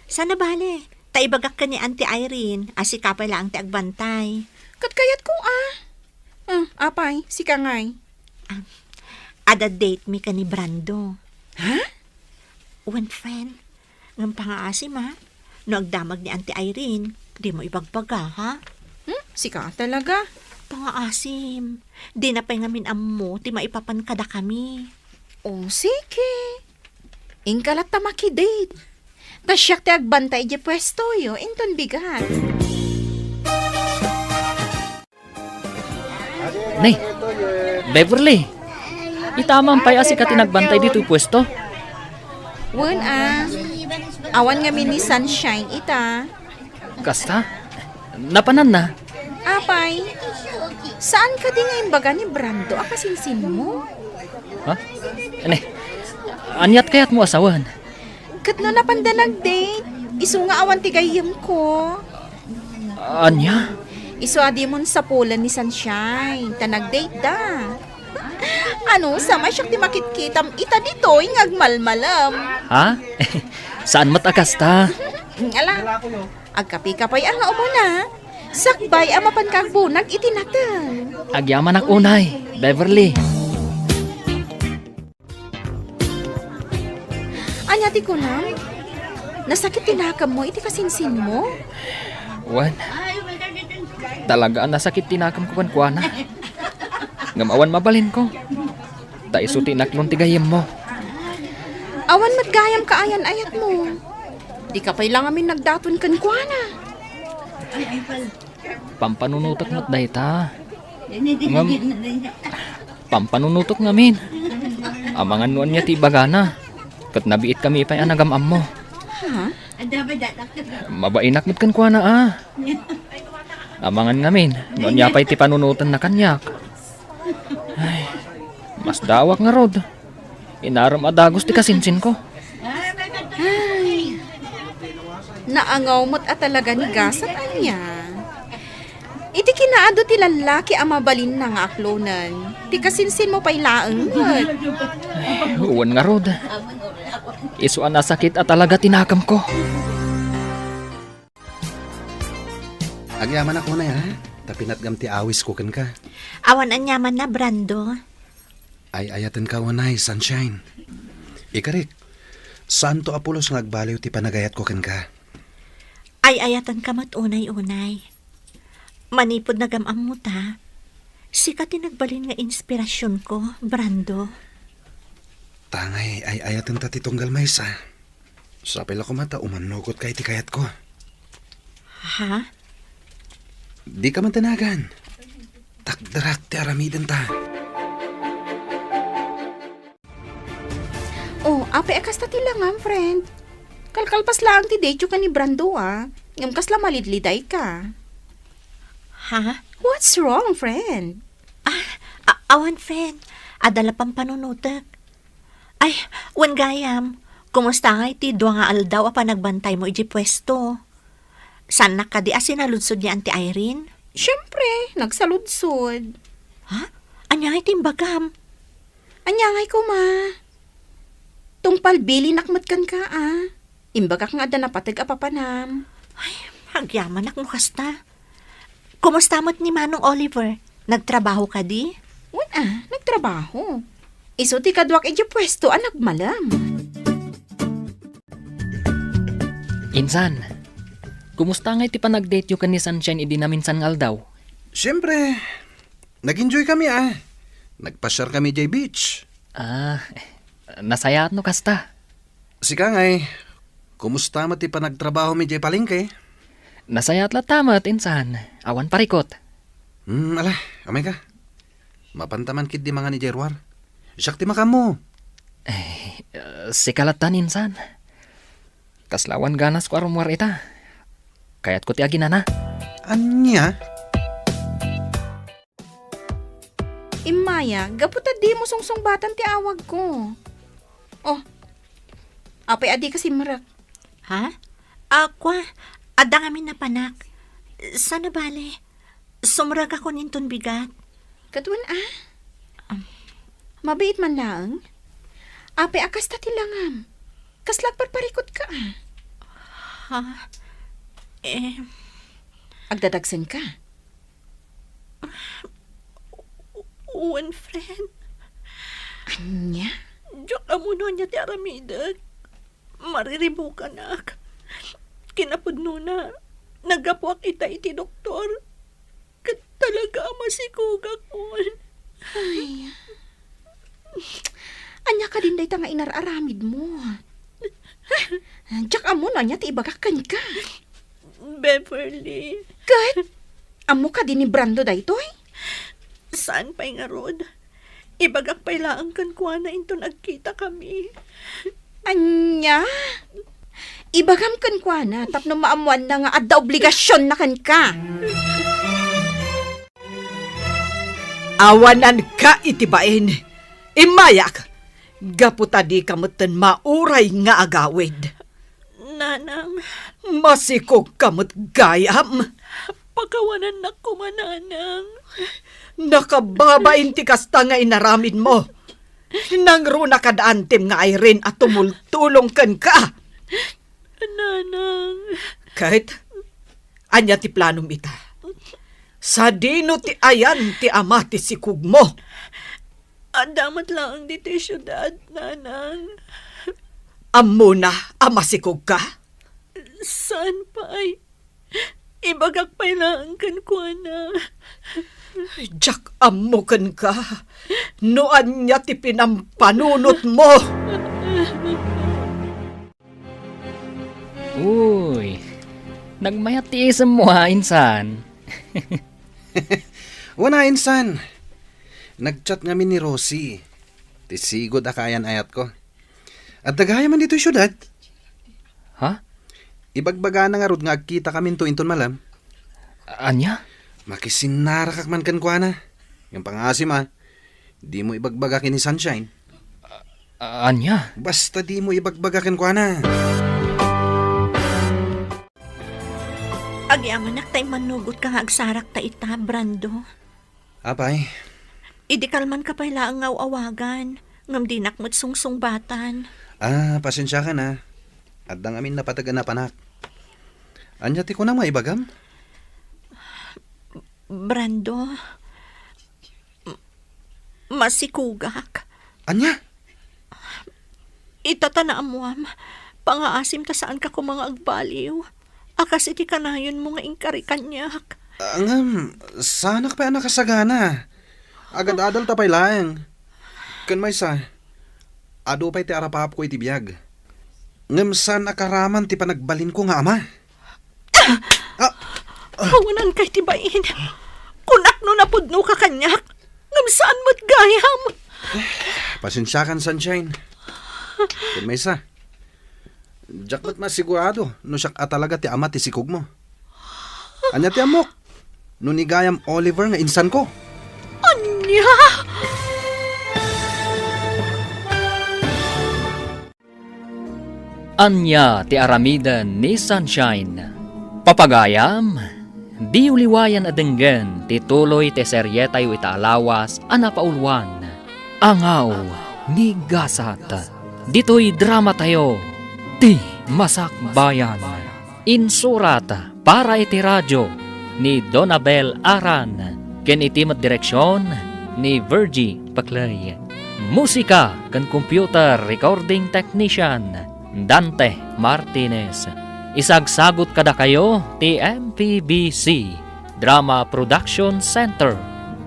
Saan a bale, ta ibagak ken ni Auntie Irene a sika pay laeng ti agbantay. Ket kayatko a. Hmm, apay, sika ngay? Ah, adda date mi ken ni Brando. Ha? Wen, friend. Ngem pangaasim, a. No agdamag ni Auntie Irene, dimo ibagbaga, ha? Hmm? Sika talaga? Pangaasim. Dina pay ngamin ammo ti maipapan kadakami. O, sige. Inka latta makidate. Ta siak ti agbantay idiay puestoyo, inton bigat. Ne, Beverly, ita man pay a sika ti nagbantay ditoy puesto? Wen a, awan ngamin ni Sunshine ita. Kasta? Napananna? Apay, saan kadi nga imbaga ni Brando a kasinsinmo? Ha? Ne, aniat kayatmo a sawen? Ket no napanda nag-date, isu nga awan ti gayyemko. Ania? Isu a dimon sapulen ni Sunshine, ta nag-date da. Ano, sa may siak ti makitkitam ita ditoy nga agmalmalem. Ha? Saan met a kasta? Ala, agkape ka pay a nga umuna. Sakbay a mapanka agbunag iti nateng. Agyamanak unay, Beverly. Ania ti kunam? Nasakit ti nakemmo iti kasinsinmo? Wen, talaga a nasakit ti nakemko kenkuana. Ngem awan mabalinko. Ta isu ti inaklon ti gayyemmo. Awan met gayam kaayan-ayatmo. Dika pay la ngamin nagdaton kenkuana. Pampanunotek met dayta. Ngem, pampanunotek ngamin. Amangan no ania ti ibagana. Ket nabiitkami pay a nagam-ammo. Ha? Mabainak met kenkuana a. Amangan ngamin no ania pay ti panunotenna kaniak. Ay, masdaawak ngarud. Inarem a dagus ti kasinsinko. Ay, naangaw met a talaga ni gasat ania. Iti kinaadu ti lallaki a mabalinna nga aklonen, ti kasinsinmo pay laeng met. Wen ngarud, isu a nasakit a talaga ti nakemko. Agyamanak unay, ha? Ta pinatgam ti awisko kenka. Awan aniamanna, Brando. Ay-ayatenka unay, Sunshine. Ikarik, saanto a pulos nga agbaliw ti panagayatko kenka. Ay-ayatenka met unay-unay. Manipud nagam-ammota, sika ti nagbalin nga inspirasionko, Brando. Tangay ay-ayatenta ti tunggal maysa. Sapay la koma ta umannugotka iti kayatko. Ha? Dika man danagan. Takderak ti aramidenta. Oh, apay a kasta ti langam, friend? Kalkalpas laeng ti date-yo ken ni Brando, a. Ngem kasla malidlidayka. Ha? What's wrong, friend? Ah, a-, awan, friend. Adda la pampanunotek. Ay, wen gayam, kumusta ngay ti dua nga aldaw a panagbantaymo idiay puesto? Saannak kadi a sinaludsod ni Auntie Irene? Siempre, nagsaludsod. Ha? Ania ngay ti imbagam? Ania ngay koma? Tungpal bilinak met kenka, a. Imbagak nga adda napateg a papanam. Ay, agyamanak no kasta. Kumusta met ni Manong Oliver? Nagtrabaho kadi? Wen a, nagtrabaho. Isu ti kaduak idiay puesto a nagmalem. Insan, kumusta ngay ti panagdate-yo ken ni Sunshine idi naminsan nga aldaw? Siempre, nag-enjoy kami, a. Nagpasiar kami idiay beach. Ah, nasayaat no kasta. Sika ngay, kumusta met ti panagtrabahomi idiay palengke? Nasayaat latta met, insan. Awan parikut. Hmm, ala, umayka. Mapanta man ketdi mangan idiay ruar. Siak ti makaammo. Eh, sika latta, insan. Kasla awan ganasko a rummuar ita. Kayatko ti aginana. Ania? Immaya, gapu ta dimo sungsungbatan ti awagko. Oh, apay a dika simrek? Ha? A, kua, adda ngamin napanak. Saan a bale? Sumrekakon inton bigat. Ket wen a? Am. Mabiit man laeng? Apay a kasta ti langam? Kasla agparparikutka, a? Ha? Eh. Agdadagsenka? Wen, friend. Ania? Diak ammo no ania ti aramidek. Mariribukanak. Kinapudnona, naggapuak ita iti doktor. Ket talaga a masikogakon. Ay. Ania kadin dayta nga inar-aramidmo? Diak ammo no ania ti ibagak kenka. Beverly. Ket? Ammo kadi ni Brando daytoy? Saan pay ngarud? Ibagak pay laeng kenkuana inton agkitakami. Ania? Ibagam kenkuana tapno maammoanna nga adda obligasionna kenka. Awananka iti bain. Immayak, gapu ta dika metten mauray nga agawid. Nanang. Masikogka met gayam. Pakawanannak koma, Nanang. Nakababain ti kasta nga inaramidmo. Nangruna kad antim nga Irene a tumultulong kenka. Nanang. Ket, ania ti planom ita? Sadino ti ayan ti ama ti sikogmo? Adda met laeng ditoy siudad, Nanang. Ammona a masikogka? Saan pay. Ibagak pay laeng kenkuana. Diak ammo kenka no ania ti pinampanunotmo. Uy, nagmayat ti isemmo, a, insan. Wen a, insan. Nag-chat ngamin ni Rosie, ti sigud a kaayan-ayatko. Adda gayamen ditoy siudad. Ha? Ibagbagana ngarud nga agkitakaminto inton malem. Ania? Makisinnarakak man kenkuana. Ngem pangngaasim, a, dimo ibagbaga ken ni Sunshine. A-, ania? Basta dimo ibagbaga kenkuana. Agyamanak ta immannugotka nga agsarakta ita, Brando. Apay? Idi kalmanka pay laeng nga aw-awagan, ngem dinak met sungsungbatan. Ah, pasensiakan, ah. Adda ngamin napateg a napanak. Ania ti kunam nga ibagam? Brando, m-, masikugak. Ania? Ita ta naammoam, pangaasim ta saanka koma nga agbaliw. A kas iti kanayonmo nga inkari kaniak. Ah, ngem, saanak pay a nakasagana. Agad-adalta pay laeng. Ken maysa, adu pay ti arapaapko iti biag. Ngem saan a karaman ti panagbalinko nga ama. Ah! Awananka iti bain. Kunak no napudnoka kaniak, ngem saan met gayam. Pasensiakan, Sunshine. Ken maysa, diak met masigurado no siak a talaga ti ama ti sikogmo. Ania ti ammok? No ni gayam Oliver nga insanko? Ania? Ania ti aramiden ni Sunshine? Papagayam, diyo liwayan a denggen ti tuloy ti serietayo ita a lawas a napauluan, Angaw ni Gasat. Ditoy dramatayo, Ti Masakbayan. Insurat para iti radio ni Donabel Aran, ken iti met direksion ni Virgie Paclay. Musika ken computer recording technician, Dante Martinez. Isagsagut kadakayo ti M P B C Drama Production Center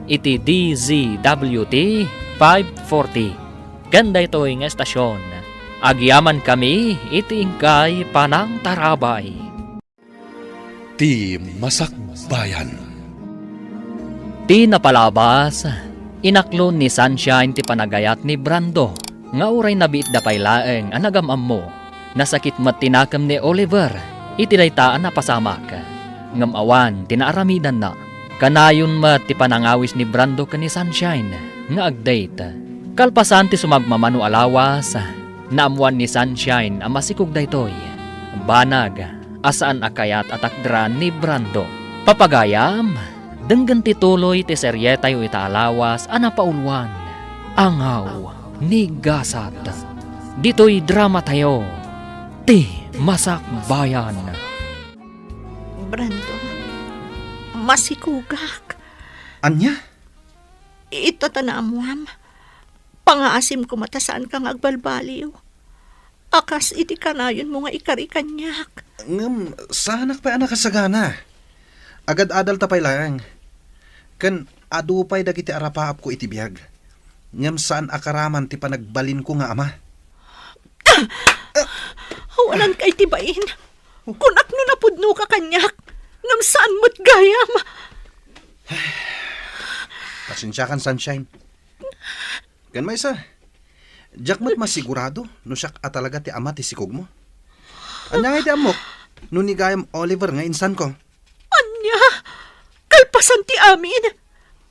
iti D Z W T five forty. Ken daytoy nga estasion, agyamankami iti inkay panangtarabay. Ti Masakbayan. Ti napalabas, inaklon ni Sunshine ti panagayat ni Brando nga uray nabiitda pay laeng a nagam-ammo. Nasakit met ti nakem ni Oliver iti dayta a napasamak, ngem awan ti naaramidanna. Kanayon met ti panangawis ni Brando ken ni Sunshine nga ag-date. Kalpasan ti sumagmamano a lawas, naammoan ni Sunshine a masikog daytoy. Banag a saan a kayat a takderan ni Brando. Papagayam, denggen ti tuloy ti serietayo ita a lawas a napauluan, Angaw ni Gasat. Ditoy dramatayo, Ti Masakbayan. Brando, masikogak. Ania? Ita ta naammoam, pangaasim koma ta saanka nga agbalbaliw. A kas iti kanayonmo nga ikari kaniak. Ngem, saanak pay a nakasagana. Agad-adalta pay laeng. Ken adu pay dagiti arapaapko iti biag. Ngem saan a karaman ti panagbalinko nga ama. Awananka iti bain. Kunak no napudnoka kaniak, ngem saan met gayam. Pasensiakan, Sunshine. Ken maysa, diak met masigurado no siak a talaga ti ama ti sikogmo. Ania ngay ti ammok no ni gayam Oliver nga insanko? Ania? Kalpasan ti amin,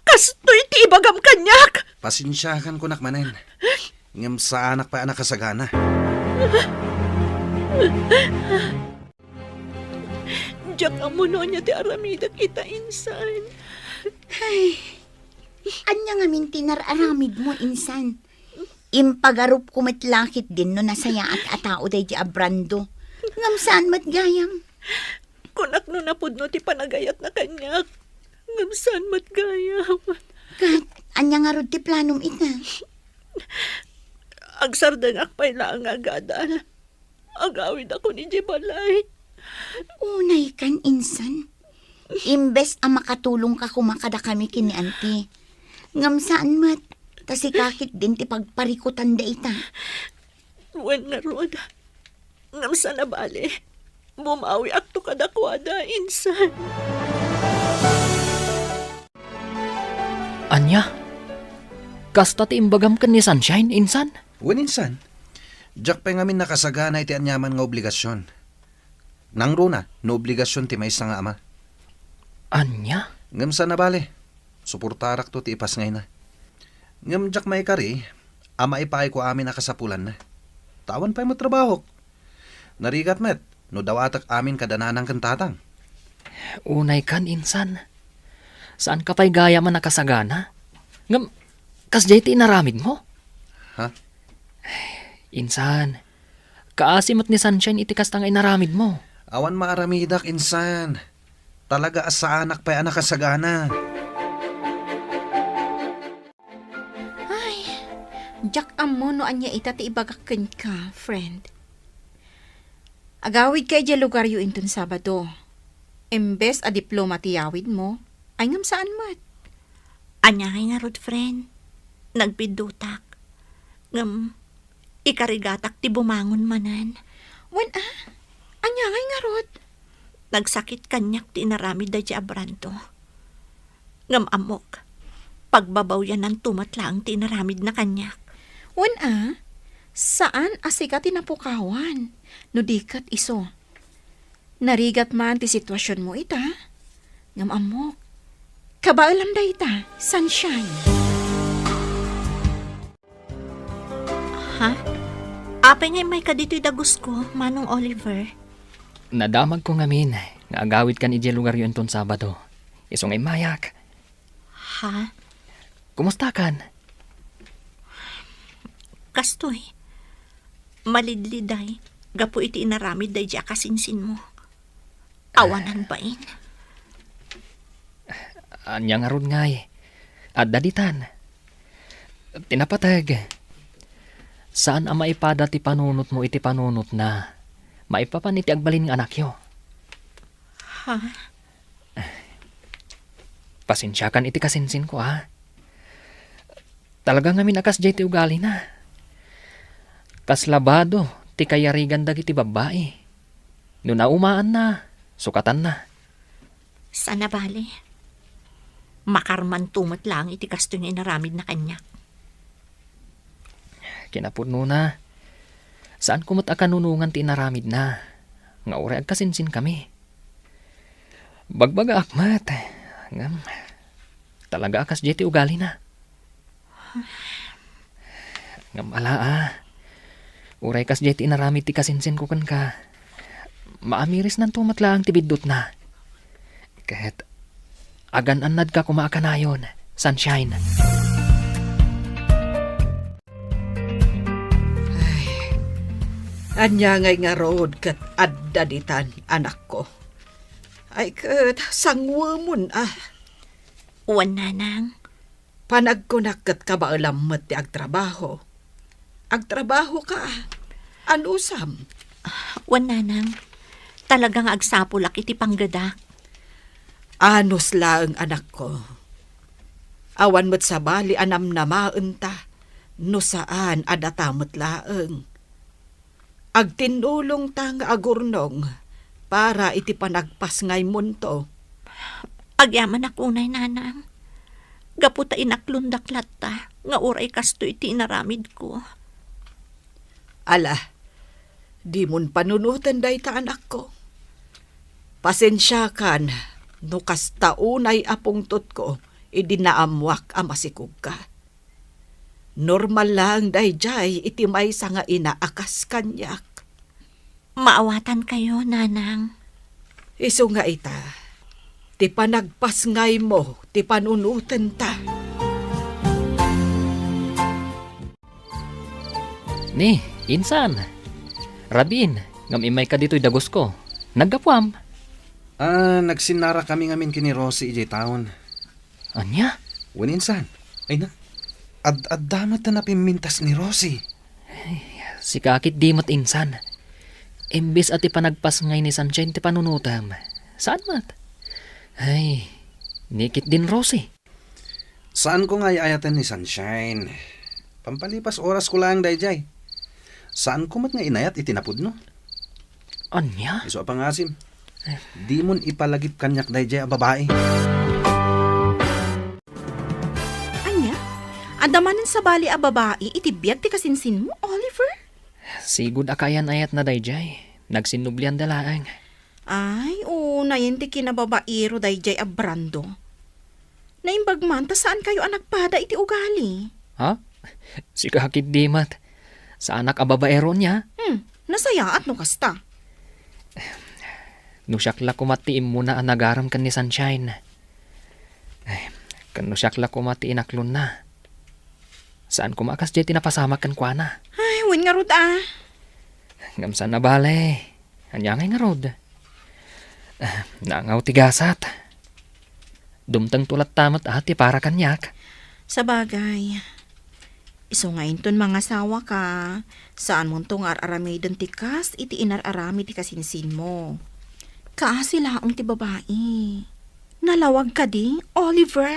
kastoy ti ibagam kaniak. Pasensiakan kunak manen. Ngem saanak pay a nakasagana. Diak ammo no ania ti aramidek ita, insan. Ay, ania ngamin ti nar-aramidmo, insan? Impagarupko met la ketdin no nasayaat a tao daydi a Brando. Ngem saan met gayam. Kunak no napudno ti panagayatna kaniak. Ngem saan met gayam. Ket, ania ngarud ti planom ita? Agsardengak pay laeng nga agadal. Agawidakon idiay balay. Unaykan, insan. Imbes a makatulongka koma kadakami ken ni Auntie, ngem saan met, ta sika ketdin ti pagparikutan dayta. Wen ngarud, ngem saan a bale, bumawiakto kadakuada, insan. Ania? Kasta ti imbagam ken ni Sunshine, insan? Wen, insan. Diak pay ngamin nakasagana iti aniaman nga obligasion. Nangruna no obligasion ti maysa nga ama. Ania? Ngem saan a bale, suportarakto ti ipasngayna. Ngem diak maikari a maipaayko amin a kasapulanna. Ta awan pay met trabahok. Narigat met no dawatek amin kada nanang ken tatang. Unay kan, insan. Saanka pay gayam a nakasagana? Ngem, kasdiay ti inaramidmo? Ha? Insan, kaasi met ni Sunshine iti kasta nga inaramidmo. Awan maaramidak, insan. Talaga a saanak pay a nakasagana. Ay, diak ammo no ania ita ti ibagak kenka, friend. Agawidka idiay lugaryo inton Sabado. Imbes a diploma ti yawidmo, ay ngem saan met. Ania ngay ngarud, friend? Nagbiddutak. Ngem, ikarigatak ti bumangon manen. Wen a? Ania ngay ngarud? Nagsakit kaniak ti inaramid daydiay a Brando. Ngem ammok, pagbabawyananto met laeng ti inaramidna kaniak. Wen a, saan a sika ti napukawan, no di ket isu. Narigat man ti situasionmo ita, ngem ammok, kabaelam dayta, Sunshine. Ha? Apay nga immayka ditoy dagusko, Manong Oliver? Nadamagko ngamin nga agawidkan idiay lugaryo inton Sabado. Isu nga immayak. Ha? Kumustakan? Kastoy, malidliday gapu iti inaramid daydiay a kasinsinmo. Awanan bain. Ania ngarud ngay? Adda ditan. Ti napateg, saan a maipada ti panunotmo iti panunotna maipapan iti agbalin nga anakyo. Ha? Pasensiakan iti kasinsinko, a. Talaga ngamin a kasdiay ti ugalina. Kas labado ti kayarigan dagiti babbai. No naumaanna, sukatanna. Saan a bale. Makarmanto met laeng iti kastoy nga inaramidna kaniak. Kinapudnona, saanko met a kanunongan ti inaramidna, nga uray agkasinsinkami. Bagbagaak met, ngem talaga a kasdiay ti ugalina. Ngem ala a, uray kasdiay ti inaramid ti kasinsinko kenka, maamirisnanto met laeng ti biddutna. Ket agan-annadka koma a kanayon, Sunshine. Ay, ania ngay ngarud ket adda ditan, anakko? Ay ket, sanguemon a. Wen, nanang. Panagkunak ket kabaelam met ti agtrabaho. Agtrabahoka. Anusam? Wen, nanang. Talaga nga agsapulak iti panggedak. Anus laeng, anakko. Awan met sabali a namnamaenta no saan a data met laeng. Agtinnulongta nga agurnong para iti panagpasngaymonto. Agyamanak unay, nanang. Gapu ta inaklondak latta nga uray kastoy ti inaramidko. Ala, dimon panunoten dayta, anakko. Pasensiakan no kasta unay a pungtotko idi naammoak a masikogka. Normal laeng daydiay iti maysa nga ina a kas kaniak. Maawatankayo, nanang. Isu nga ita, ti panagpasngaymo ti panunotenta. Ni, insan. Rabiin, ngem immayka ditoy dagusko. Naggapuam? Ah, nagsinnarakami ngamin ken ni Rosie idiay town. Ania? Wen, insan. Ay na, ad-adda met ta napimmintas ni Rosie. Ay, sika ketdi met, insan. Imbes a ti panagpasngay ni Sunshine ti panunotem, saan met? Ay, ni ketdin Rosie. Saanko nga ay-ayaten ni Sunshine. Pampalipas orasko laeng daydiay. Saanko met nga inayat iti napudno. Ania? Isu a pangasim. Dimon ipalagip kaniak daydiay a babai. Ania? Adda manen sabali a babai iti biag ti kasinsinmo, Oliver? Sigud a kaayan-ayatna daydiay. Nagsinnublianda laeng. Ay, unayen ti kinababairo daydiay a Brando. Naimbag man ta saankayo a nagpada iti ugali. Ha? Sika ketdi met. Saanak a babaero nia? Hmm, nasayaat no kasta. No siak la koma ti immuna a nagarem ken ni Sunshine. Ay, ken no siak la koma ti inaklonna. Saan koma a kasdiay ti napasamak kenkuana. Ay, wen ngarud a. Ngem saan a bale. Ania ngay ngarud? Ah, nangaw ti gasat. Dumtengto latta met a ti para kaniak. Sabagay. Isu nga inton mangasawaka, saanmonto nga ar-aramiden ti kas iti inar-aramid ti kasinsinmo. Kaasi laeng ti babai. Nalawag kadi, Oliver?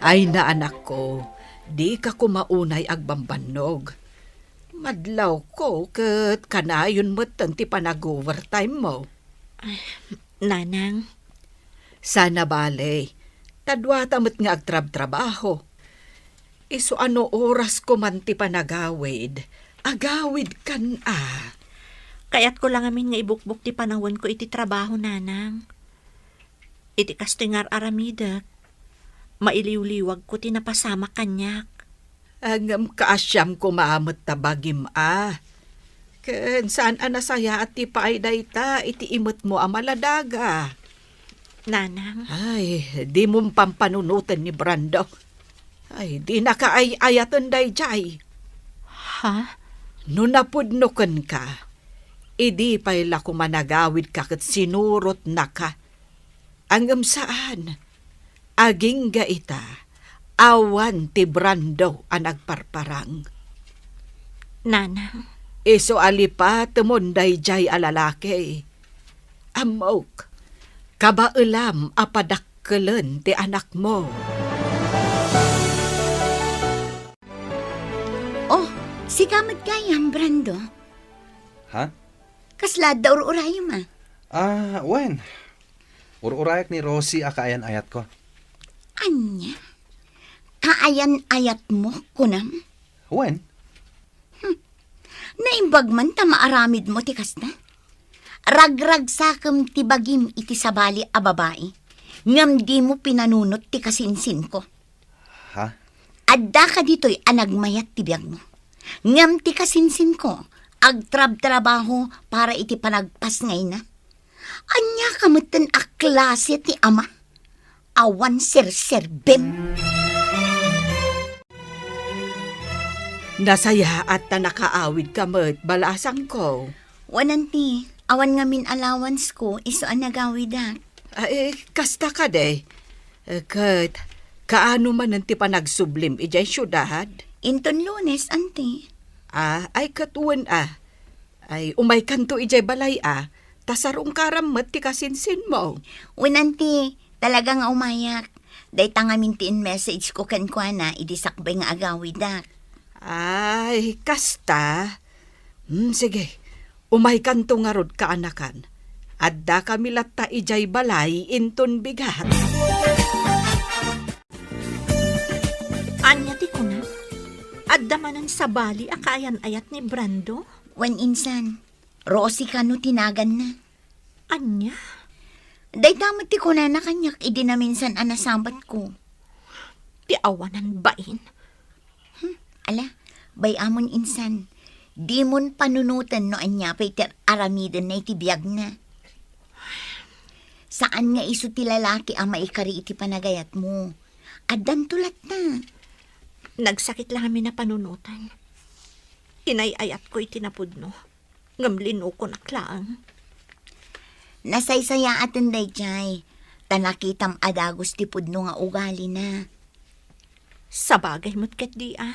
Ay, naanakko, dika koma unay agbambannog. Madlawko ket kanayon metten ti panag-overtime mo. Ay, Nanang. Saan a bale, ta duata met nga agtrabtrabaho. Isu a no oras ko man ti panagawid, agawidkan a. Kayatko la ngamin nga ibukbok ti panawenko iti trabaho, Nanang. Iti kastoy nga ar-aramidek, mailiwliwagko ti napasamak kaniak. Ngem kaasiam koma met ta bagim a. Ken saan a nasayaat ti paay dayta iti imetmo a maladaga. Nanang. Ay, dimon pampanunoten ni Brando. Ay, dinaka ay-ayaten daydiay. Ha? No napudno kenka, idi pay la koma nagawidka ket sinurotnaka. Ngem saan. Agingga ita, awan ti Brando a nagparparang. Nanang. Isu a lipatemon daydiay a lalaki. Ammok, kabaelam a padakkelen ti anakmo. Oh, sika met gayam, Brando. Ha? Kasla adda ur-urayem a? Ah, wen. Ur-urayak ni Rosie a kaayan-ayatko. Ania? Kaayan-ayatmo, kunam? Wen. Hmm. Naimbag man ta maaramidmo ti kasta? Ragragsakem ti bagim iti sabali a babai, ngem dimo pinanunot ti kasinsinko. Ha? Addaka ditoy a nagmayat ti biagmo. Ngem ti kasinsinko, agtrabtrabaho para iti panagpasngayna. Ania ka metten a klase ti ama? Awan serserbim. Nasayaat ta nakaawidka met, balasangko. Wen, auntie, awan ngamin allowance ko, isu a nagawidak. Ay, kasta kadi. Eh, ket, kaano manen ti panagsublim idiay siudad? Inton Lunes, auntie. Ah, ay, ket wen a. Ay, umaykanto idiay balay a, ta sarungkaram met ti kasinsinmo. Wen, auntie, talaga nga umayak. Dayta ngamin ti in-message ko kenkuana idi sakbay nga agawidak. Ay, kasta? Hmm, sige. Umaykanto ngarud, kaanakan. Addakami latta idiay balay inton bigat. Ania ti kuna? Adda manen sabali a kaayan-ayat ni Brando? Wen, insan. Rosie kano ti naganna. Ania? Dayta met ti kunana kaniak idi naminsan a nasabatko. Ti awanan bain. Hmm, ala, bay-amon insan. Dimon panunoten no ania pay ti ar-aramidenna iti biagna. Saan nga isu ti lalaki a maikari iti panagayatmo. Addanto latta. Nagsakit la ngamin a panunoten. Inay-ayatko iti napudno. Ngem linukonak laeng. Nasaysayaaten daydiay, ta nakitam a dagus ti pudno nga ugalina. Sabagay met ketdi a.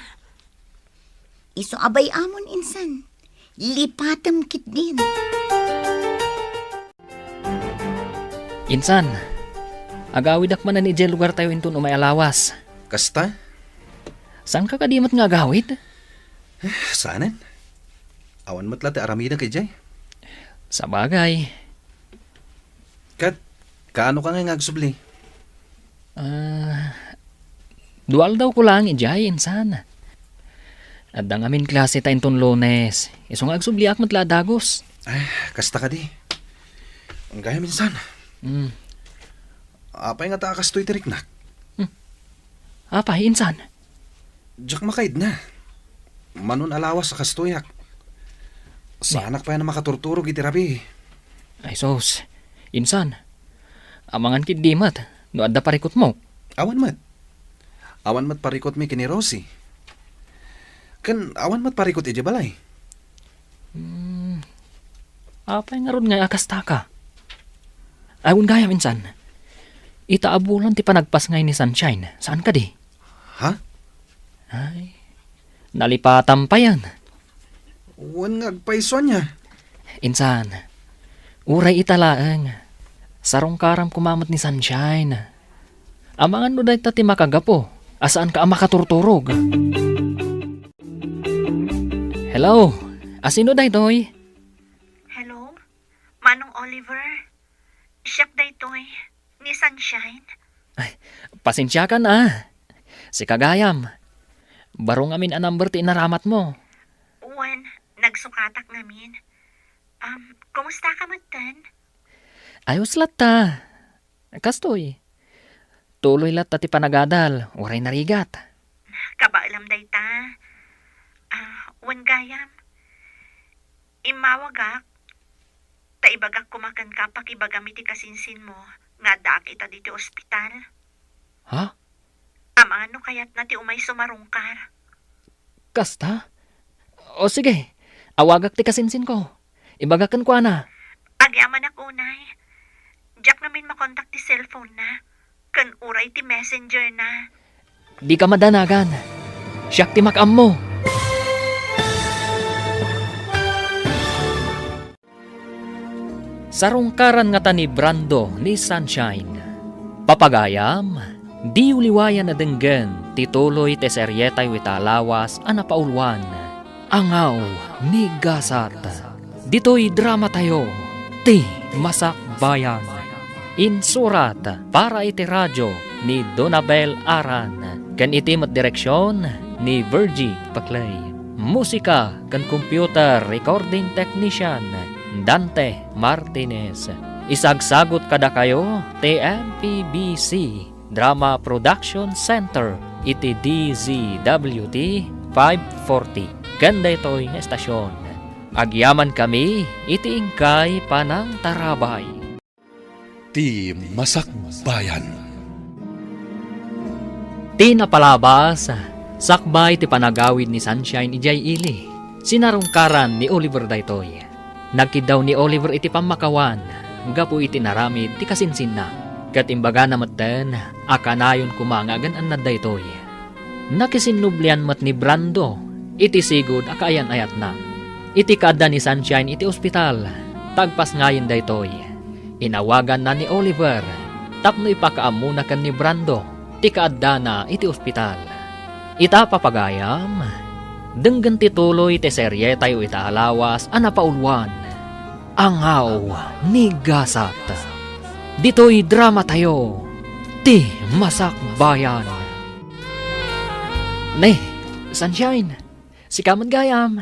Isu a bay-amon insan, lipatem ketdin. Insan, agawidak manen idiay lugartayo inton umay a lawas. Kasta? Saanka kadi met nga agawid? Eh, saanen. Awan met la ti aramidek idiay. Sabagay. Ket, kaano ka ngay nga agsubli? Ah, dua aldawko laeng idiay, insan. Adda ngamin klase ta inton Lunes. Isu nga agsubliak met la a dagus. Ay, kasta kadi. Gayam, insan. Hmm. Apay ngata a kastoy ti riknak? Hmm. Apay, insan? Diak makaidna. Manon a lawas a kastoyak. Saanak pay a makaturturog iti rabii. Ay sus, insan, amangan ketdi met no adda parikutmo. Awan met. Awan met parikutmi ken ni Rosie. Ken awan met parikut idiay balay. Hmm, apay ngarud ngay a kastaka? Ay, wen gayam, insan. Ita a bulan ti panagpasngay ni Sunshine, saan kadi? Ha? Ay, nalipatam payen. Wen nga agpayso ania? Insan, uray ita laeng. Sarungkaram koma met ni Sunshine. Amangan no dayta ti makagapu a saanka a makaturturog. Hello, asino daytoy? Hello, Manong Oliver. Siak daytoy, ni Sunshine. Ay, pasensiakan a. Sika gayam. Baro ngamin a number ti inaramatmo. Wen, nagsukatak ngamin. Um, kumusta ka metten? Ayos latta. Kastoy. Tuloy latta ti panagadal, uray narigat. Kabaelam dayta. Ah, wen gayam. Immawagak, ta ibagak koma kenka pakibagam iti kasinsinmo nga addaak ita ditoy ospital. Ha? Amangan no kayatna ti umay sumarungkar. Kasta? O sige, awagak ti kasinsinko. Ibagak kenkuana. Agyamanak unay. Diak ngamin makontak ti cellphone na, ken uray ti messenger na. Dika madanagan. Siak ti makaammo. Sarungkaran ngata ni Brando ni Sunshine. Papagayam, diyo liwayan a denggen ti tuloy ti serietayo ita a lawas a napauluan, Angaw ni Gasat. Ditoy dramatayo, Ti Masakbayan. Insurat para iti radio ni Donabel Aran, ken iti met direksion ni Virgie Paclay. Musika ken computer recording technician, Dante Martinez. Isagsagut kadakayo ti M P B C Drama Production Center iti D Z W T five forty. Ken daytoy nga estasion, agyamankami iti inkay panangtarabay. Ti Masakbayan. Ti napalabas, sakbay ti panagawid ni Sunshine idiay ili, sinarungkaran ni Oliver daytoy. Nagkiddaw ni Oliver iti pammakawan gapu iti inaramid ti kasinsinna, ket imbagana metten a kanayon koma nga agan-annad daytoy. Nakisinnublian met ni Brando iti sigud a kaayan-ayatna. Iti kaadda ni Sunshine iti ospital, ta agpasngayen daytoy, inawaganna ni Oliver tapno ipakaammona ken ni Brando ti kaaddana iti ospital. Ita, papagayam, denggen ti tuloy ti serietayo ita a lawas a napauluan, Angaw ni Gasat. Ditoy dramatayo, Ti Masakbayan. Ne, Sunshine, sika met gayam.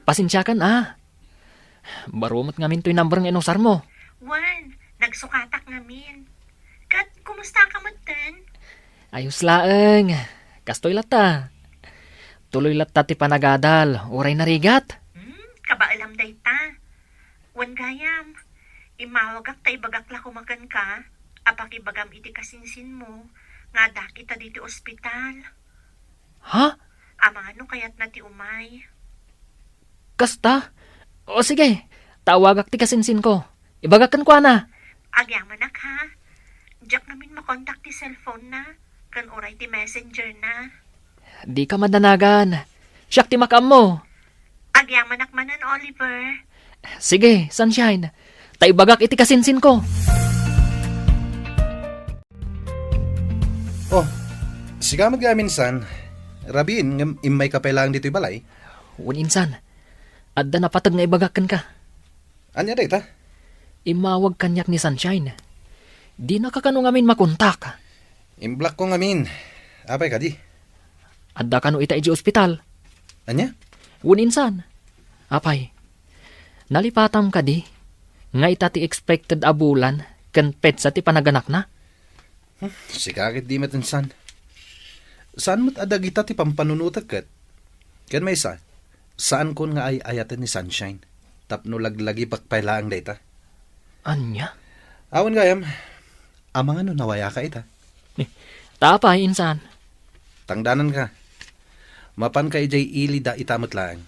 Pasensiakan a. Baro met ngamin toy number nga inusarmo. Wen, nagsukatak ngamin. Ket kumusta ka metten? Ayos laeng. Kastoy latta. Tuloy latta ti panagadal, uray narigat. Hmm, kabaelam dayta. Wen gayam, immawagak ta ibagak la koma kenka a pakibagam iti kasinsinmo nga addaak ita ditoy ospital. Ha? Amangan no kayatna ti umay. Kasta? O sige, ta awagak ti kasinsinko. Ibagak kenkuana. Agyamanak, ha? Diak ngamin makontak ti cellphone na, ken uray ti messenger na. Dika madanagan. Siak ti makaammo. Agyamanak manen, Oliver. Sige, Sunshine. Ta ibagak iti kasinsinko. Oh, sika met gayam, insan. Rabiin ngem immayka pay laeng ditoy balay. Wen, insan. Adda napateg nga ibagak kenka. Ania dayta? Immawag kaniak ni Sunshine. Dinaka kano ngamin makontak. Imblockko ngamin. Apay kadi? Adda kano ita idiay ospital. Ania? Wen, insan. Apay, nalipatam kadi nga ita ti expected a bulan ken petsa ti panaganakna? Hmm, sika ket di met, insan. Saan met a dagita ti pampanunotek ket? Ken maysa, saankon nga ay-ayaten ni Sunshine. tapno laglagipek pay laeng dayta. Ania? Awan gayam, amangan no nawayaka ita. Eh, ta apay, insan? Tangdananka. Mapanka idiay ili da ita met laeng.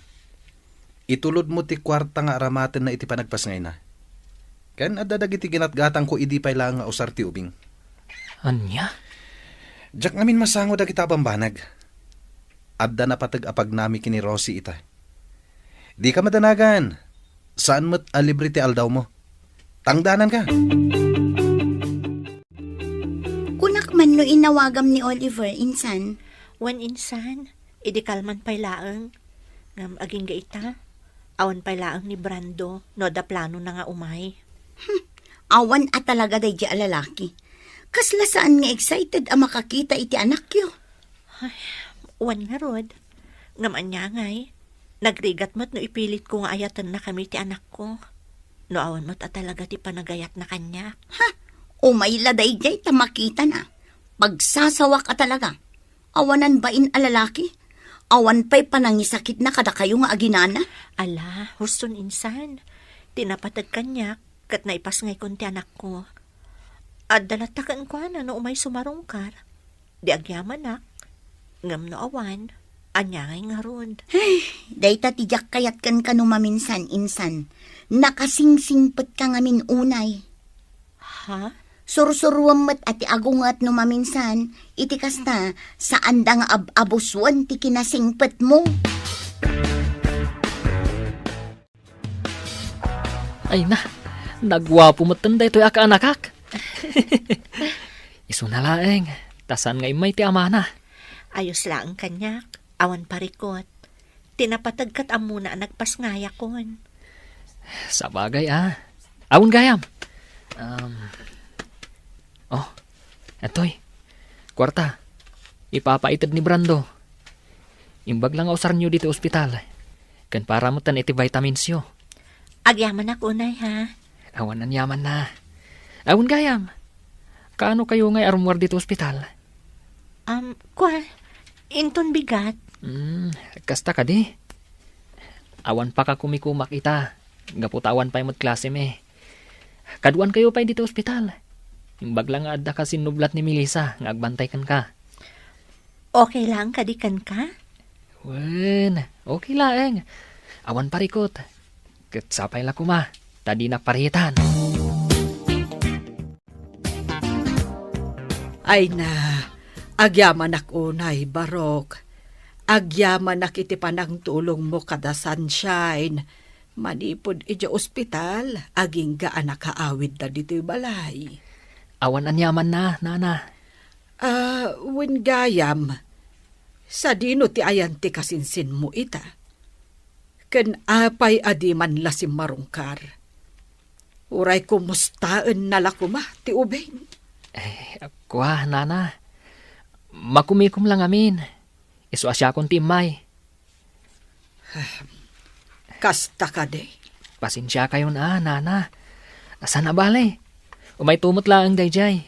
Itulodmo ti kuarta nga aramatenna iti panagpasngayna. Ken adda dagiti ginatgatangko idi pay laeng nga usar ti ubing. Ania? Diak ngamin masango dagita a bambanag. Adda napateg a pagnami ken ni Rosie ita. Dika madanagan. Saan met a libre ti aldawmo. Tangdananka. Kunak man no inawagam ni Oliver, insan. Wen, insan, idi kalman pay laeng. Ngem agingga ita, awan pay laeng ni Brando no adda planona nga umay. Hmm, awan a talaga daydi a lalaki. Kasla saan nga excited a makakita iti anakyo. Ay, wen ngarud. Ngem ania ngay, nagrigat met no ipilitko nga ayatennakami ti anakko. No awan met a talaga ti panagayatna kaniak. Ha? Umay la daydiay ta makitana. Pagsasawak a talaga. Awanan bain a lalaki. Awan pay panangisakitna kadakayo nga aginana. Ala, huston insan. Ti napateg kaniak, ket naipasngaykon ti anakko. Adda latta kenkuana no umay sumarungkar. Di agyamanak, ngem no awan, ania ngay ngarud? Ay, dayta ti diak kayat kenka no maminsan, insan. Nakasingsingpetka ngamin unay. Ha? Sursuruem met a ti agunget no maminsan, iti kasta, saanda nga ab-abusuen ti kinasingpetmo. Ay na, naguapo metten daytoy a kaanakak. Isuna laeng, ta saan nga immay ti amana. Ayos laeng kaniak, awan parikot. Ti napateg ket ammona a nagpasngayakon. Sabagay a. Awan gayam. Um, oh, atoy. Kuarta. Ipapaited ni Brando. Imbag la nga usaryo ditoy ospital. Ken para metten iti vitaminsyo. Agyamanak unay, ha? Awan aniamanna. Awan gayam. Kaano kayo ngay a rummuar ditoy ospital? Um, kua, inton bigat. Hmm, kasta kadi. Awan pakakumikumak ita. Gapu ta awan pay met klasemi. Kaduan kayo pay ditoy ospital. Imbag la nga adda ka sinnublat ni Melissa nga agbantay kenka. Okay laeng kadi kenka? Wen, okay laeng. Awan parikot. Ket sapay la koma, ta dinak paritan. Ay na, agyamanak unay, Barok. Agyamanak iti panangtulongmo kada Sunshine. Manipud idiay ospital, agingga a nakaawidda ditoy balay. Awan aniamanna, Nana. Ah, wen gayam, sadino ti ayan ti kasinsinmo ita? Ken apay a di man la simmarungkar? Uray kumustaenna la koma ti ubing? Eh, kua, Nana. Makumikom la ngamin. Isu a siakon ti immay. Kasta kadi. Pasensiakayon a, Nana. Saan a bale. Umayto met laeng daydiay.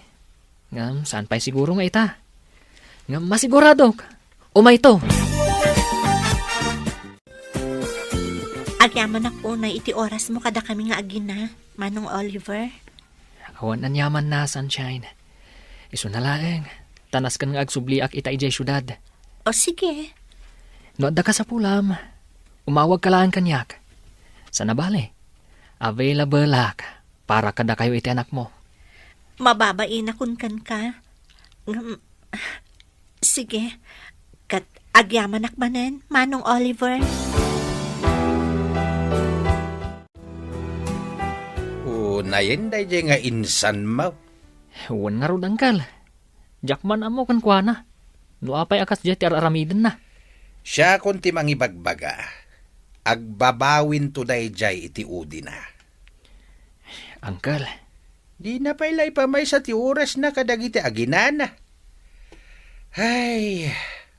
Ngem saan pay siguro nga ita. Ngem masiguradok, umayto. Agyamanak unay iti orasmo kadakami nga agina, Manong Oliver. Awan aniamanna, Sunshine. Isuna laeng, ta nasken nga agsubliak ita idiay siudad. O, sige. No adda kasapulam, umawagka laeng kaniak. Saan a bale, available-ak para kadakayo iti anakmo. Mababainakon kenka. Ngem, sige. Ket agyamanak manen, Manong Oliver. Unayen daydiay nga insanmo. Wen ngarud, Uncle. Diak man ammo kenkuana no apay a kasdiay ti ar-aramidenna. Siakon ti mangibagbaga. Agbabawinto daydiay iti udina. Uncle. Dina pay la ipamaysa ti orasna kadagiti aginana. Ay,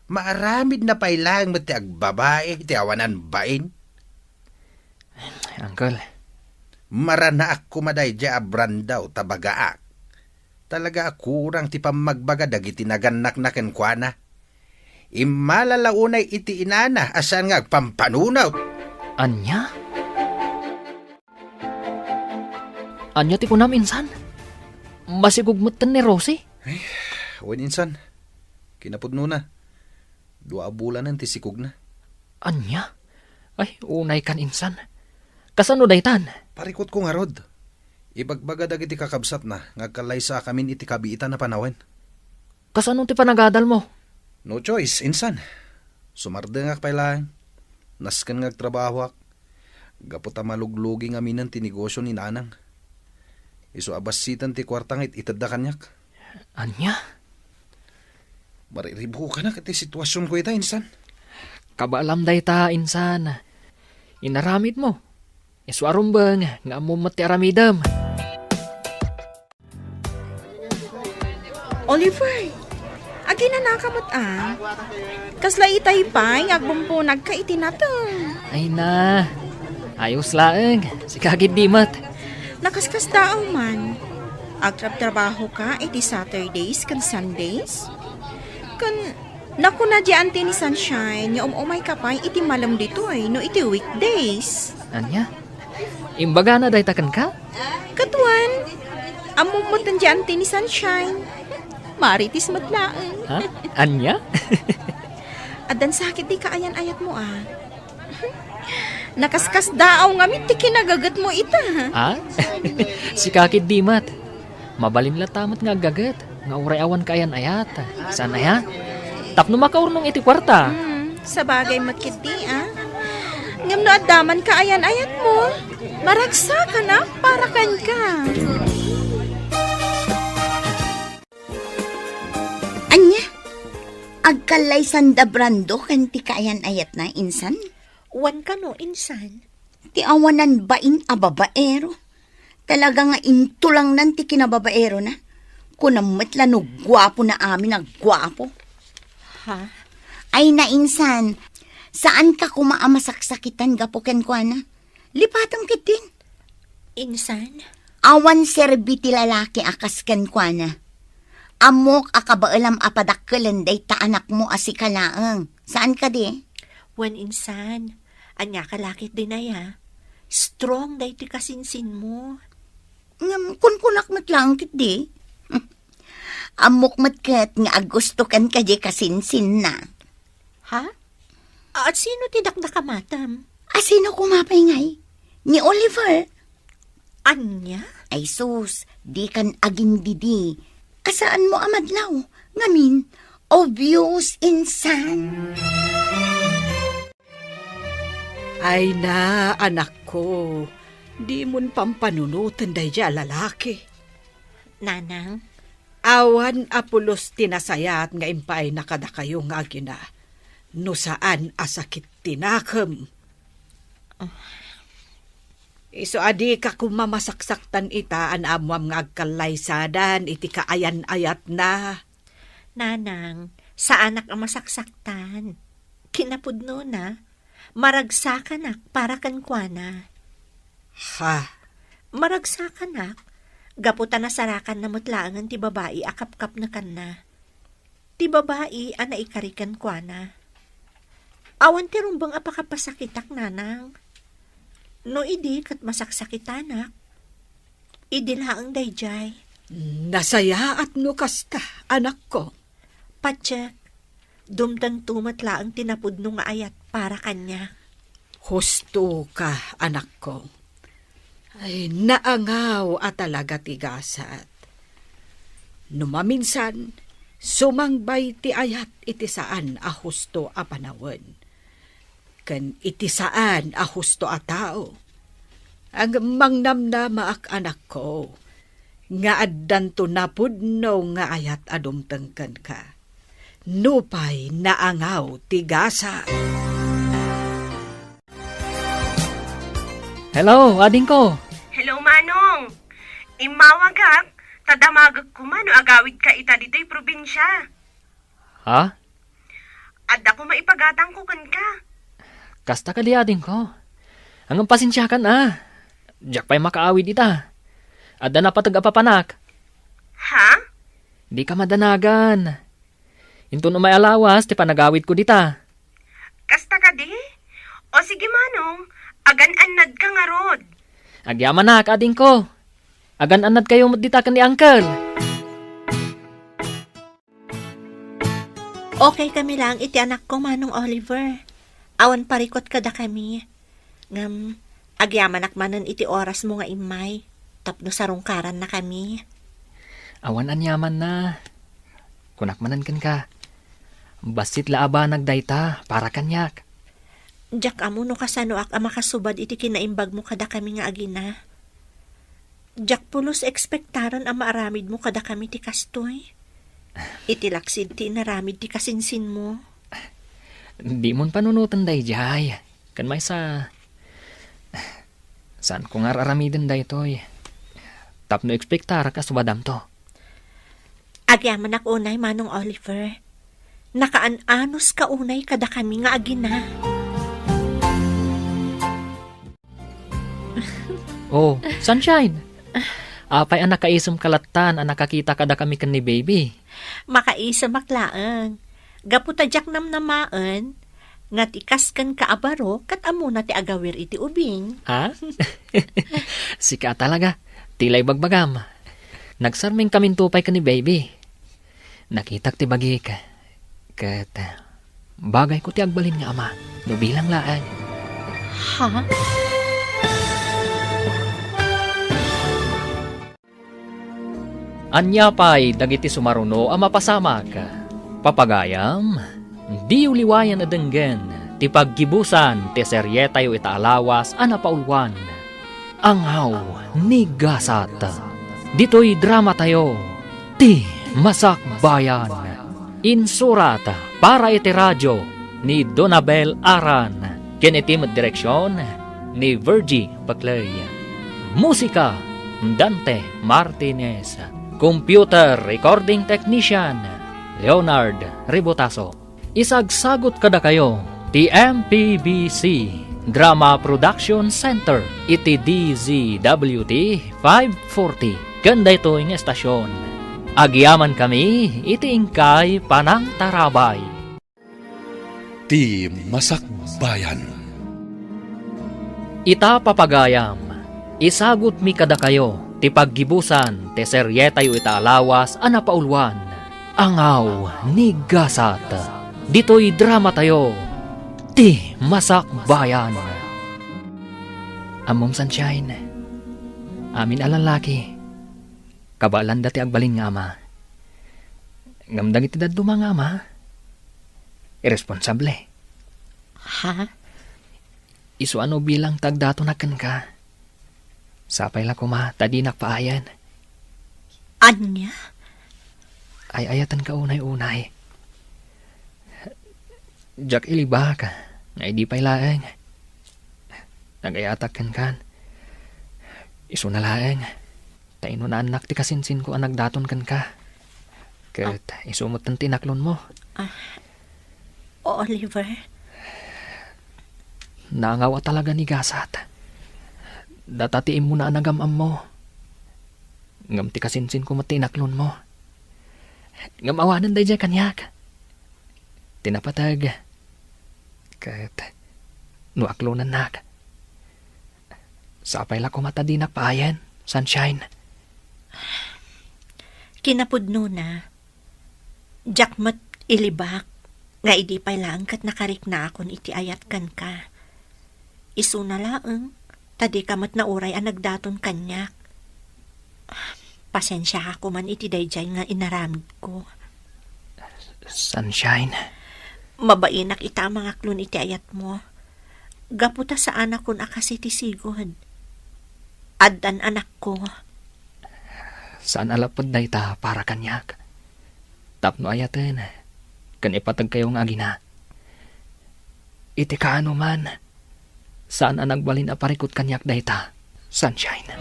maaramidna pay laeng met ti agbabai iti awanan bain. Uncle. Maranaak koma daydiay a Brando ta bagaak. Talaga a kurang ti pammagbaga dagiti nagannakna kenkuana. Immala la unay iti inana a saan nga agpampanunot. Ania? Ania ti kunam, insan? Masikog metten ni Rosie? Ay, wen, insan. Kinapudnona. Dua a bulanen ti sikogna. Ania? Ay, unay kan, insan. Kasano daytan? Parikutko ngarud. Ibagbaga dagiti kakabsatna nga agkallaysakamin iti kabiitan a panawen. Kasano ti panagadalmo? No choice, insan. Sumardengak pay laeng. Nasken nga agtrabahoak. Gapu ta maluglugi ngaminen ti negosio ni Nanang. Isu a bassiten ti kuarta nga it-itedda kaniak. Ania? Mariribukanak iti situasionko ita, insan. Kabaelam dayta, insan. Inaramidmo. Isu a rumbeng nga ammom met ti aramidem. Oliver, aginanaka met a. Kasla itay pay nga agbumpunagka iti nateng. Ay na, ayos laeng. Sika ketdi met. Nakaskasdaaw man. Agtrabtrabahoka iti Saturdays ken Sundays? Ken nakuna di anti ni Sunshine nga um-umayka pay iti malem ditoy no iti weekdays. Ania? Imbagana dayta kenka? Kaduan, ammom met ti anti ni Sunshine. Marites met laeng. Ha? Ania? Addan sakit ti kaayan-ayatmo a. Nakaskasdaaw ngamin ti kinagagetmo ita. Ha? Sika ketdi met. Mabalin latta met nga aggaget nga uray awan kaayan-ayat. Saan aya? Tapno makaurnong iti kuarta. Hmm, sabagay met ketdi a. Ngem no adda man kaayan-ayatmo, maragsakanak para kenka. Ania? Agkallaysanda Brando ken ti kaayan-ayatna, insan? Wen kano, insan? Ti awanan bain a babaero. Talaga nga intulangnan ti kinababaerona. Kunam met la no guapo na amin a guapo. Ha? Ay, nainsan, saanka koma a masaksakitan gapu kenkuana. Lipatem ketdin. Insan? Awan serbi ti lalaki a kas kenkuana. Ammok a kabaelam a padakkelen dayta anakmo a sika laeng. Saan kadi? Wen, insan. Ania ka la ketdin aya? Strong daytoy kasinsinmo. Ngem kunkunak met laeng ketdi. Ammok met ket nga agustokan kadi kasinsinna. Ha? At sino ti dakdakamatem? A sino koma pay ngay? Ni Oliver? Ania? Ay sus, dikan agindidi. A saanmo a madlaw. Ngamin, obvious, insan. Ay na, anakko, dimon pampanunoten daydiay a lalaki. Nanang? Awan a pulos ti nasayaat nga impaayna kadakayo nga agina, no saan a sakit ti nakem. Ah. Isu a dika koma masaksaktan ita a naammoam nga agkallaysadan iti kaayan-ayatna. Nanang, saanak a masaksaktan. Kinapudnona, maragsakanak para kenkuana. Ha? Maragsakanak, gapu ta nasarakanna met laengen ti babai a kapkapnekanna. Ti babai a naikari kenkuana. Awan ti rumbeng a pakapasakitak, nanang. No idi ket masaksakitanak, idi laeng daydiay. Nasayaat no kasta, anakko. Patiek, dumtengto met laeng ti napudno nga ayat para kaniak. Husto ka, anakko. Ay, naangaw a talaga ti gasat. No maminsan, sumangbay ti ayat iti saan a husto a panawen. Ken iti saan a husto a tao. Ngem mangnamnamaak, anakko, nga addanto napudno nga ayat a dumteng kenka. Nupay naangaw ti gasat. Hello, adingko. Hello, Manong. Immawagak, ta damagek koma no agawidka ita ditoy probinsia. Ha? Adda koma ipagatangko kenka. Kasta kadi, adingko. Ngem pasensiakan a. Diak pay makaawid ita. Adda napateg a papanak. Ha? Dika madanagan. Inton umay a lawas ti panagawidko dita. Kasta kadi? O sige, Manong, agan-annadka ngarud. Agyamanak, adingko. Agan-annadkayo met dita ken ni Uncle. Okay kami laeng iti anakko, Manong Oliver. Awan parikot kadakami. Ngem, agyamanak manen iti orasmo nga immay, tapno sarungkarannakami. Awan aniamanna. Kunak manen kenka, bassit la a banag dayta para kaniak. Diak ammo no kasanoak a makasubad iti kinaimbagmo kadakami nga agina. Diak pulos ekspektaren a maaramidmo kadakami ti kastoy. Iti laksid ti inaramid ti kasinsinmo. Dimon panunoten daydiay. Ken maysa, saanko nga ar-aramiden daytoy tapno ekspektarak a subadamto. Agyamanak unay, Manong Oliver. Nakaan-anuska unay kadakami nga agina. Oh, Sunshine! Apay a nakaisem ka lattan a nakakita kadakami ken ni Baby? Makaisemak laeng. Gapu ta diak namnamaen nga ti kas kenka a baro ket ammona ti agawir iti ubing. Ha? Sika talaga. Ti la ibagbagam. Nagsarmingkaminto pay ken ni Baby. Nakitak ti bagik, ket bagayko ti agbalin nga ama, no bilang laeng. Ha? Ania pay dagiti sumaruno a mapasamak? Papagayam, diyo liwayan a denggen ti paggibusan ti serietayo ita a lawas a napaulwan. Angaw ni Gasat. Ditoy dramatayo, Ti Masakbayan. Insurat para iti radio ni Donabel Aran, ken iti met direksion ni Virgie Paclay. Musika, Dante Martinez. Computer recording technician, Leonard Rebotaso. Isagsagut kadakayo ti M P B C Drama Production Center iti D Z W T five forty ken daytoy nga estasion. Agyamankami iti inkay panangtarabay. Ti Masakbayan. Ita, papagayam, isagutmi kadakayo ti paggibusan ti serietayo ita a lawas a napaulwan, Angaw ni Gasat. Ditoy dramatayo, Ti Masakbayan. Ammom, Sunshine, amin a lallaki, kabaelanda ti agbalin nga ama. Ngem dagiti dadduma nga ama, irresponsable. Ha? Isu a no bilang ti agdatonak kenka. Sapay la koma ta dinak paayen. Ania? Ay-ayatenka unay-unay. Diak ilibak nga idi pay laeng nagayatak kenkan, isuna laeng ta inunaannak ti kasinsinko a nagdaton kenka. Ket isu met ti inaklonmo. Ah, Oliver. Naangaw a talaga ni Gasat. Data ti immuna a nagam-ammo. Ngem ti kasinsinko met ti inaklonmo. Ngem awanen daydiay kaniak. Ti napateg. Ket no aklonennak, sapay la koma ta dinak paayen, Sunshine. Kinapudnona, diak met ilibak nga idi pay laeng ket nakariknaakon iti ayat kenka. Isuna laeng ta dika met nauray a nagdaton kaniak. Pasensiaka koman iti daydiay nga inaramidko. Sunshine. Mabainak ita a mangaklon iti ayatmo. Gapu ta saanakon a kasi ti sigud. Addan anakko. Saan a lapud dayta para kaniak. Tapno ayaten ken ipatagkayo nga agina. Iti kaanoman, saan a nagbalin a parikut kaniak dayta, Sunshine.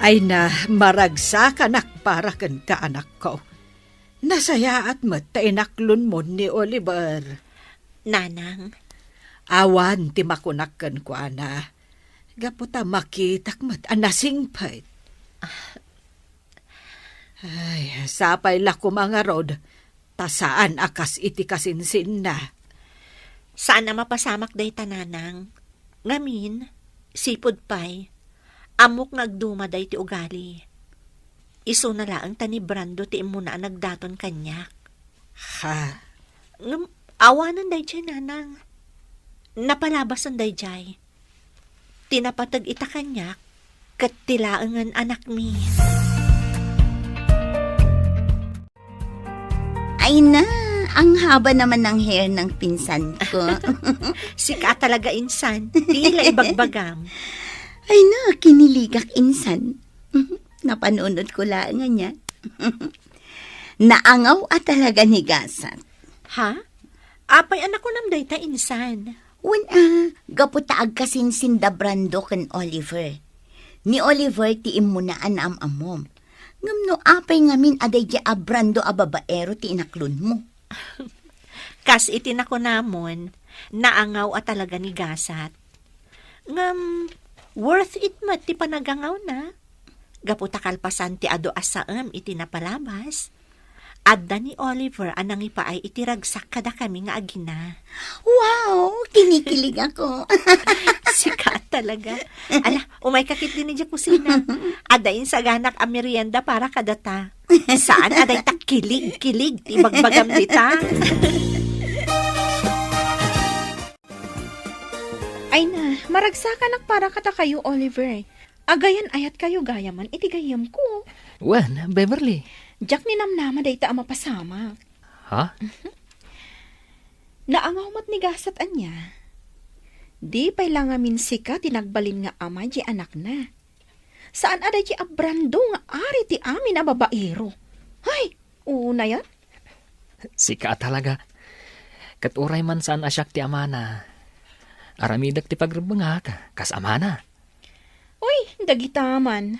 Ay na, maragsakanak para kenka, anakko. Nasayaat met ta inaklonmon ni Oliver. Nanang. Awan ti makunak kenkuana. Gapu ta makitak met a nasingpet. Ay, sapay la koma ngarud, ta saan a kas iti kasinsinna. Saan a mapasamak dayta, Nanang. Ngamin, sipud pay, ammok nga agduma daytoy ugali. Isuna laeng ta ni Brando ti immuna a nagdaton kaniak. Ha? Ngem, awanen dayjay, nanang. Napalabasen dayjay. Ti napateg ita kaniak, ket ti laengen anakmi. Ay na, ang haba naman ng hair ng pinsan ko. Sika talaga, insan. Tila ibagbagam. Ay na, kiniligak, insan. Napanunot ko laeng ania. Naangaw a talaga ni Gasat. Ha? Apay a nakunam dayta, insan? Wen a, gapu ta agkasinsin da Brando ken Oliver. Ni Oliver ti immuna a naam-ammom. Ngem no apay ngamin a daydi a Brando a babaero ti inaklonmo? Kas iti nakunamon, naangaw a talaga ni Gasat. Ngem, worth it met ti panagangawna. Gapu ta kalpasan ti adu a saem iti napalabas, adda ni Oliver a nangipaay iti ragsak kadakami nga agina. Wow! Kinikilig ako. Sika talaga. Ala, umayka ketdi idiay kusina. Adda insaganak a merienda para kadata. Saan a dayta kilig-kilig ti ibagbagam dita? Ay na, maragsakanak para kadakayo, Oliver. Agayan-ayatkayo gayamen iti gayyemko. Wen, Beverly. Diak ninamnama dayta a mapasamak. Ha? Naangaw met ni Gasat ania. Di pay la ngamin sika ti nagbalin nga ama diay anakna. Saan a daydi a Brando nga ari ti amin a babaero. Hay, unayan? Sika a talaga. Ket uray man saan a siak ti amana, aramidek ti pagrebbengak kas amana. Uy, dagita man.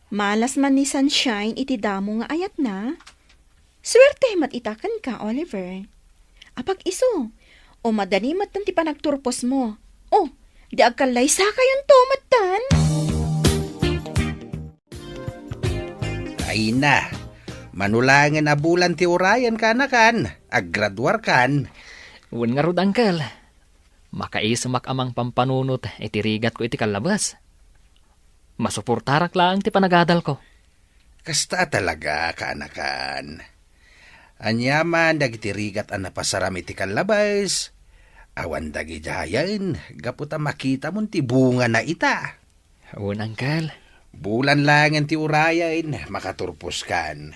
Malas man ni Sunshine iti damo nga ayatna. Suerte met ita kenka, Oliver. Apag-isu, o madani metten ti panagturposmo. O, di agkallaysakayonto metten. Ay na, mano laengen a bulan ti urayen, kaanakan, aggraduarkan. Wen ngarud, Uncle. Makaisumak a mangpampanunot iti rigatko iti kallabes. Masuportarak laeng ti panagadalko. Kasta a talaga, kaanakan. Aniaman dagiti rigat a napasaram iti kallabes, awan dagidiayen gapu ta makitamon ti bungana ita. Wen, Uncle. Bulan laengen ti urayen, makaturposkan.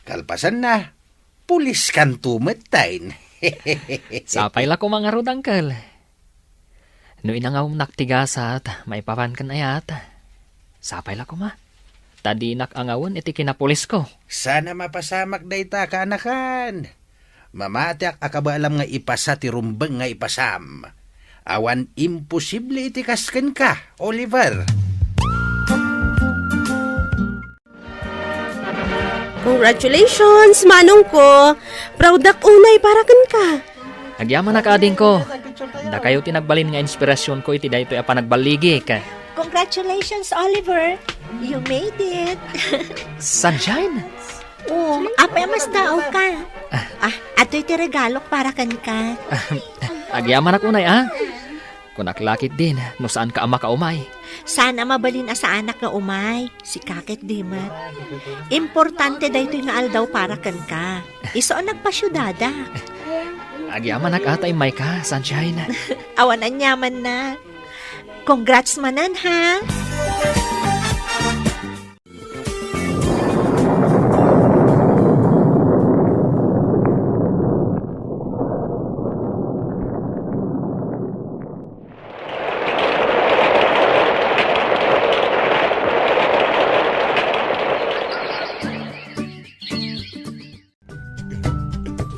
Kalpasanna, puliskanto metten. Sapay la koma ngarud, Uncle. No inangawnak ti gasat maipapan ken ayat, sapay la koma. Ta dinak angawen iti kinapulisko. Saan a mapasamak dayta, kaanakan. Mamatiak a kabaelam nga ipasa ti rumbeng nga ipasam. Awan imposible iti kas kenka, Oliver. Congratulations, manongko! Proud-ak unay para kenka. Agyamanak, adingko. Dakayo ti nagbalin nga inspirasionko iti daytoy a panagballigik. Congratulations, Oliver. You made it. Sunshine? Oh, apay a masdaawka? Ah, adtoy ti regalok para kenka. Agyamanak unay, a? Kunak la ketdin, no saanka a makaumay. Saan a mabalin a saanak nga umay? Sika ketdi met. Importante daytoy nga aldaw para kenka. Isu a nagpasiudadak. Agyamanak a ta immayka, Sunshine. Awan aniamanna. Congrats manen, ha?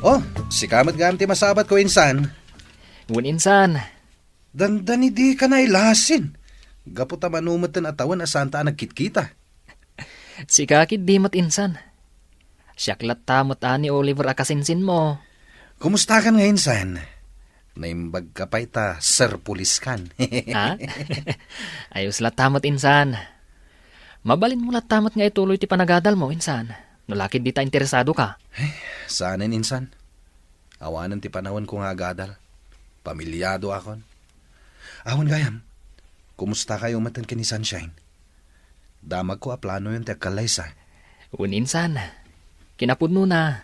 Oh, sika met gayam ti masabatko, insan. Wen, insan. Dandani dika nailasin. Gapu ta mano metten a tawen a saanta a nagkitkita. Sika ketdi met, insan. Siak latta met a ni Oliver a kasinsinmo. Kumustakan nga, insan? Naimbagka pay ta serpuliskan. Ha? Ayos latta met, insan. Mabalinmo latta met nga ituloy ti panagadalmo, insan. No la ketdi ta interesadoka. Ay, saanen, insan. Awanen ti panawenko nga agadal. Pamiliadoakon. Awan gayam. Kumustakayo metten ken ni Sunshine? Damagko a planoyon ti agkallaysa. Wen insan. Kinapudnona,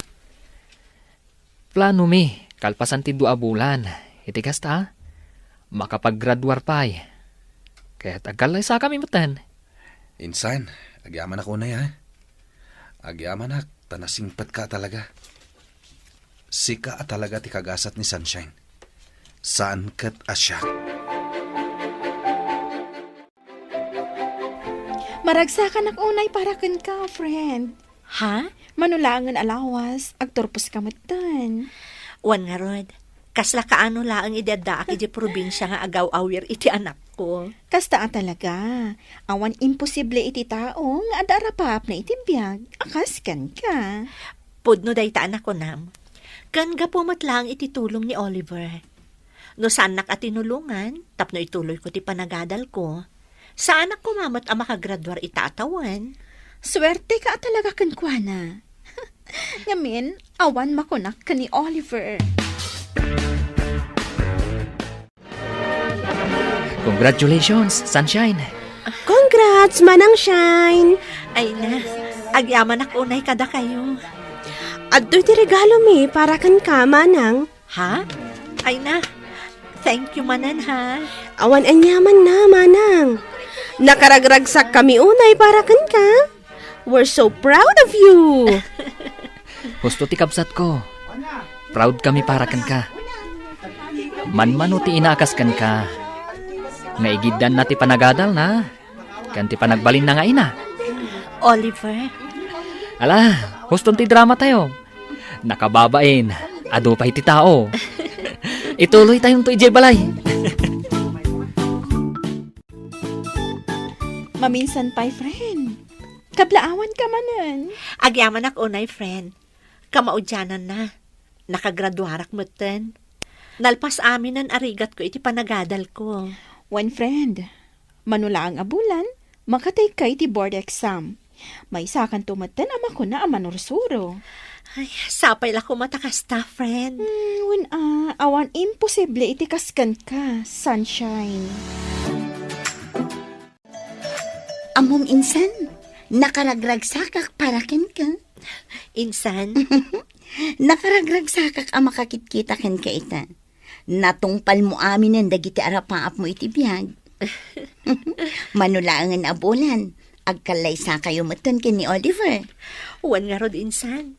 planomi, kalpasan ti dua a bulan, iti kasta, makapaggraduar pay. Ket agkallaysakami metten. Insan, agyamanak unay, ha? Agyamanak, ta nasingpetka a talaga. Sika a talaga ti kagasat ni Sunshine. Saan ket a siak. Maragsakanak unay para kenka, friend. Ha? Mano laengen a lawas, agturposka metten. Wen ngarud, kasla kaano laeng idi addaak idiay probinsia nga agaw-awir iti anakko. Kasta a talaga. Awan imposible iti tao nga adda arapaapna iti biag a kas kenka. Pudno dayta a nakunam. Ken gapu met laeng iti tulong ni Oliver. No saannak a tinulongan tapno ituloyko ti panagadalko, saanak koma met a makagraduar ita a tawen. Suerteka a talaga kenkuana. Ngamin, awan makunak ken ni Oliver. Congratulations, Sunshine! Congrats, Manang Shine! Ay na, agyamanak unay kadakayo. Adtoy ti regalomi para kenka, Manang. Ha? Ay na, thank you manen, ha? Awan aniamanna, Manang. Nakaragragsakkami unay para kenka. We're so proud of you! Husto ti kabsatko. Proud kami para kenka. Manmano ti ina a kas kenka nga igiddanna ti panagadalna ken ti panagbalinna nga ina. Oliver. Ala, huston ti dramatayo. Nakababain, adu pay ti tao. Ituloytayonto idiay balay. Maminsan pay, friend. Kablaawanka manen. Agyamanak unay, friend. Kamaudiananna, nakagraduarak metten. Nalpas aminen a rigatko iti panagadalko. Wen, friend, mano laeng a bulan, makatayka iti board exam. Maysakanto metten a makuna a manursuro. Ay, sapay la koma ta kasta, friend. Hmm, wen a, awan imposible iti kas kenka, Sunshine. Ammom, insan, nakaragragsakak para kenka. Insan? Nakaragragsakak a makakitkita kenka ita. Natungpalmo aminen dagiti arapaapmo iti biag. Mano laengen a bulan, agkallaysakayo metten ken ni Oliver. Wen ngarud, insan.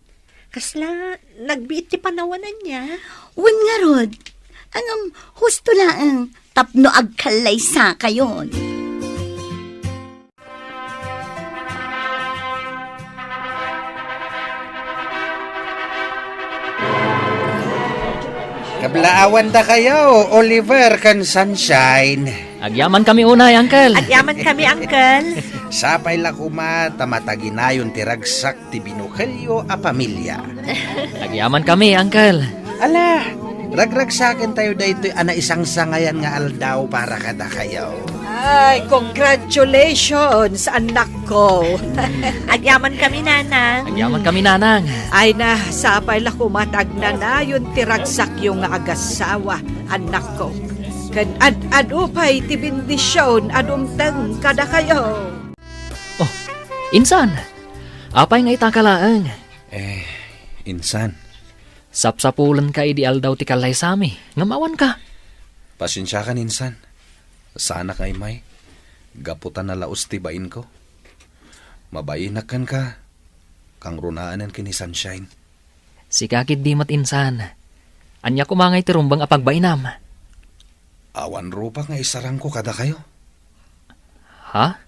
Kasla nagbiit ti panawan ania? Wen ngarud, ngem husto laeng tapno agkallaysakayon. Kablaawandakayo, Oliver ken Sunshine. Agyamankami unay, Uncle. Agyamankami, Uncle. Sapay la koma ta mataginayon ti ragsak ti binukelyo a pamilia. Agyamankami, Uncle. Ala, ragragsakentayo daytoy a naisangsangayan nga aldaw para kadakayo. Ay, congratulations, anakko. Agyamankami, Nanang. Agyamankami, Nanang. Ay na, sapay la koma ta agnanayon ti ragsakyo nga agasawa, anakko. Ken ad-adu pay ti bendision a dumteng kadakayo. Oh, insan, apay nga itaka laeng? Eh, insan. Sapsapulenka idi aldaw ti kallaysami, ngem awanka. Pasensiakan, insan. Saanak nga immay, gapu ta nalaus ti bainko. Mabainak kenka, kangrunaen ken ni Sunshine. Sika ketdi met, insan. Ania koma ngay ti rumbeng a pagbainam? Awan rupak nga isarangko kadakayo. Ha?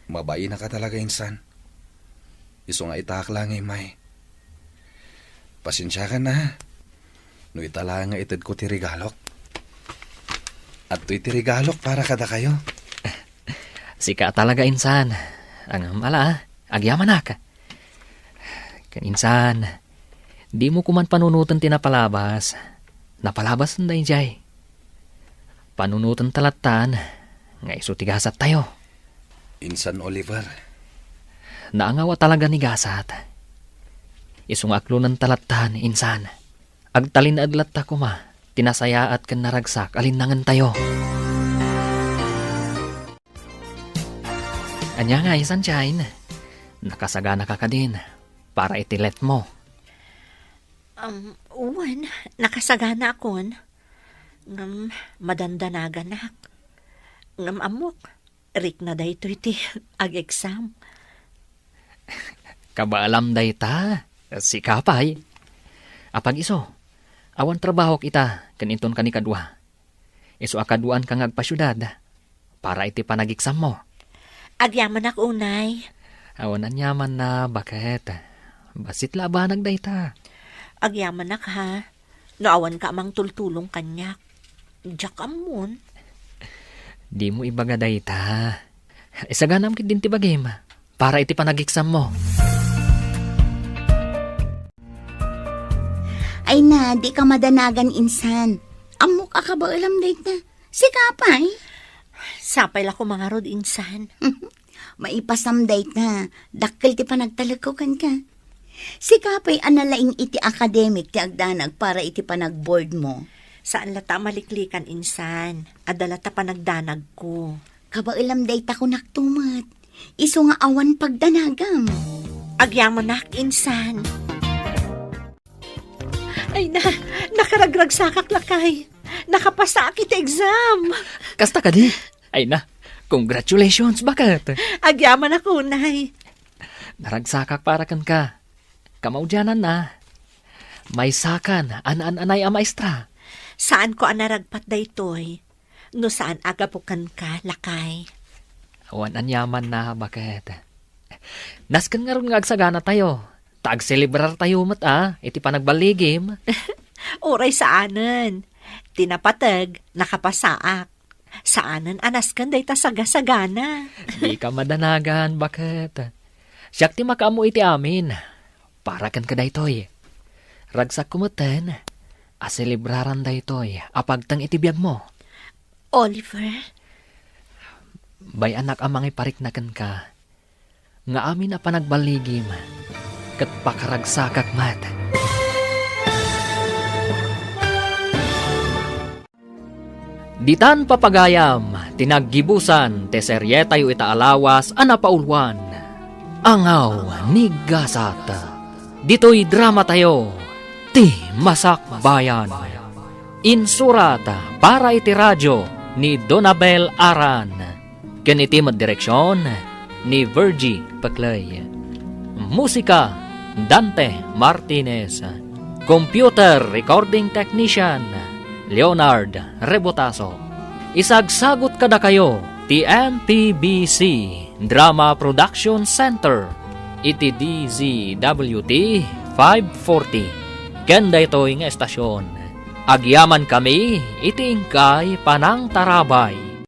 Mabainak a talaga, insan. Isu nga itaak la nga immay. Pasensiakan, ha? No ita laeng nga itedko ti regalok. Adtoy ti regalok para kadakayo. Sika a talaga, insan. Ngem ala, agyamanak. Ken insan, dimo koman panunoten ti napalabas. Napalabasen daydiay. Panunotenta lattan nga isu ti gasattayo. Insan Oliver. Naangaw a talaga ni gasat. Isu nga aklonenta lattan, insan. Agtalinaed latta koma ti nasayaat ken naragsak a linnangentayo. Ania ngay, Sunshine? Nakasaganaka kadin para iti letmo? Um, wen, nakasaganaakon. Ngem madandanaganak. Ngem ammok, rikna daytoy ti ag-exam. Kabaelam dayta, sika pay. Apag-isu, awan trabahok ita ken inton kanikadua. Isu a kaduaanka nga agpasiudad para iti panageksammo. Agyamanak unay. Awan aniamanna, baket. Bassit la a banag dayta. Agyamanak, ha? No awanka a mangtultulong kaniak, diak ammon. Dimo ibaga dayta. Isaganam ketdin ti bagim para iti panageksammo. Ay na, dika madanagan, insan. Ammok a kabaelam dayta. Sika pay? Sapay la koma ngarud, insan. Maipasam dayta. Dakkel ti panagtalekko kenka. Sika pay a nalaing iti akademik ti agdanag para iti panagboardmo. Saan latta a maliklikan, insan. Adda latta panagdanagko. Kabaelam dayta, kunakto met. Isu nga awan pagdanagam. Agyamanak, insan. Ay na, nakaragragsakak, lakay. Nakapasaak iti exam. Kasta kadi? Ay na, congratulations, baket. Agyamanak unay. Naragsakak para kenka. Kamaudiananna, maysakan a naan-anay a maestra. Saanko a naragpat daytoy no saan a gapu kenka, lakay. Awan aniamanna, baket. Nasken ngarud nga agsaganatayo, ta agselebrartayo met a iti panagballigim. Uray saanen. Ti napateg, nakapasaak. Saanen a nasken dayta sagasagana. Dika madanagan, baket. Siak ti makaammo iti amin. Para kenka daytoy. Ragsakko metten a selebraran daytoy a pagteng iti biagmo. Oliver? Bay-anak a mangiparikna kenka nga amin a panagballigim ket pakaragsakak met. Ditan papagayam ti naggibusan ti serietayo ita a lawas a napauluan, Angaw ni Gasat. Ditoy dramatayo, Ti Masakbayan. Insurat para iti radio ni Donabel Aran. Ken iti met direksion ni Virgie Peclay. Musika, Dante Martinez. Computer recording technician, Leonard Rebotaso. Isagsagut kadakayo ti M P B C Drama Production Center iti D Z W T five forty. Ken daytoy nga estasion, agyamankami iti inkay panangtarabay.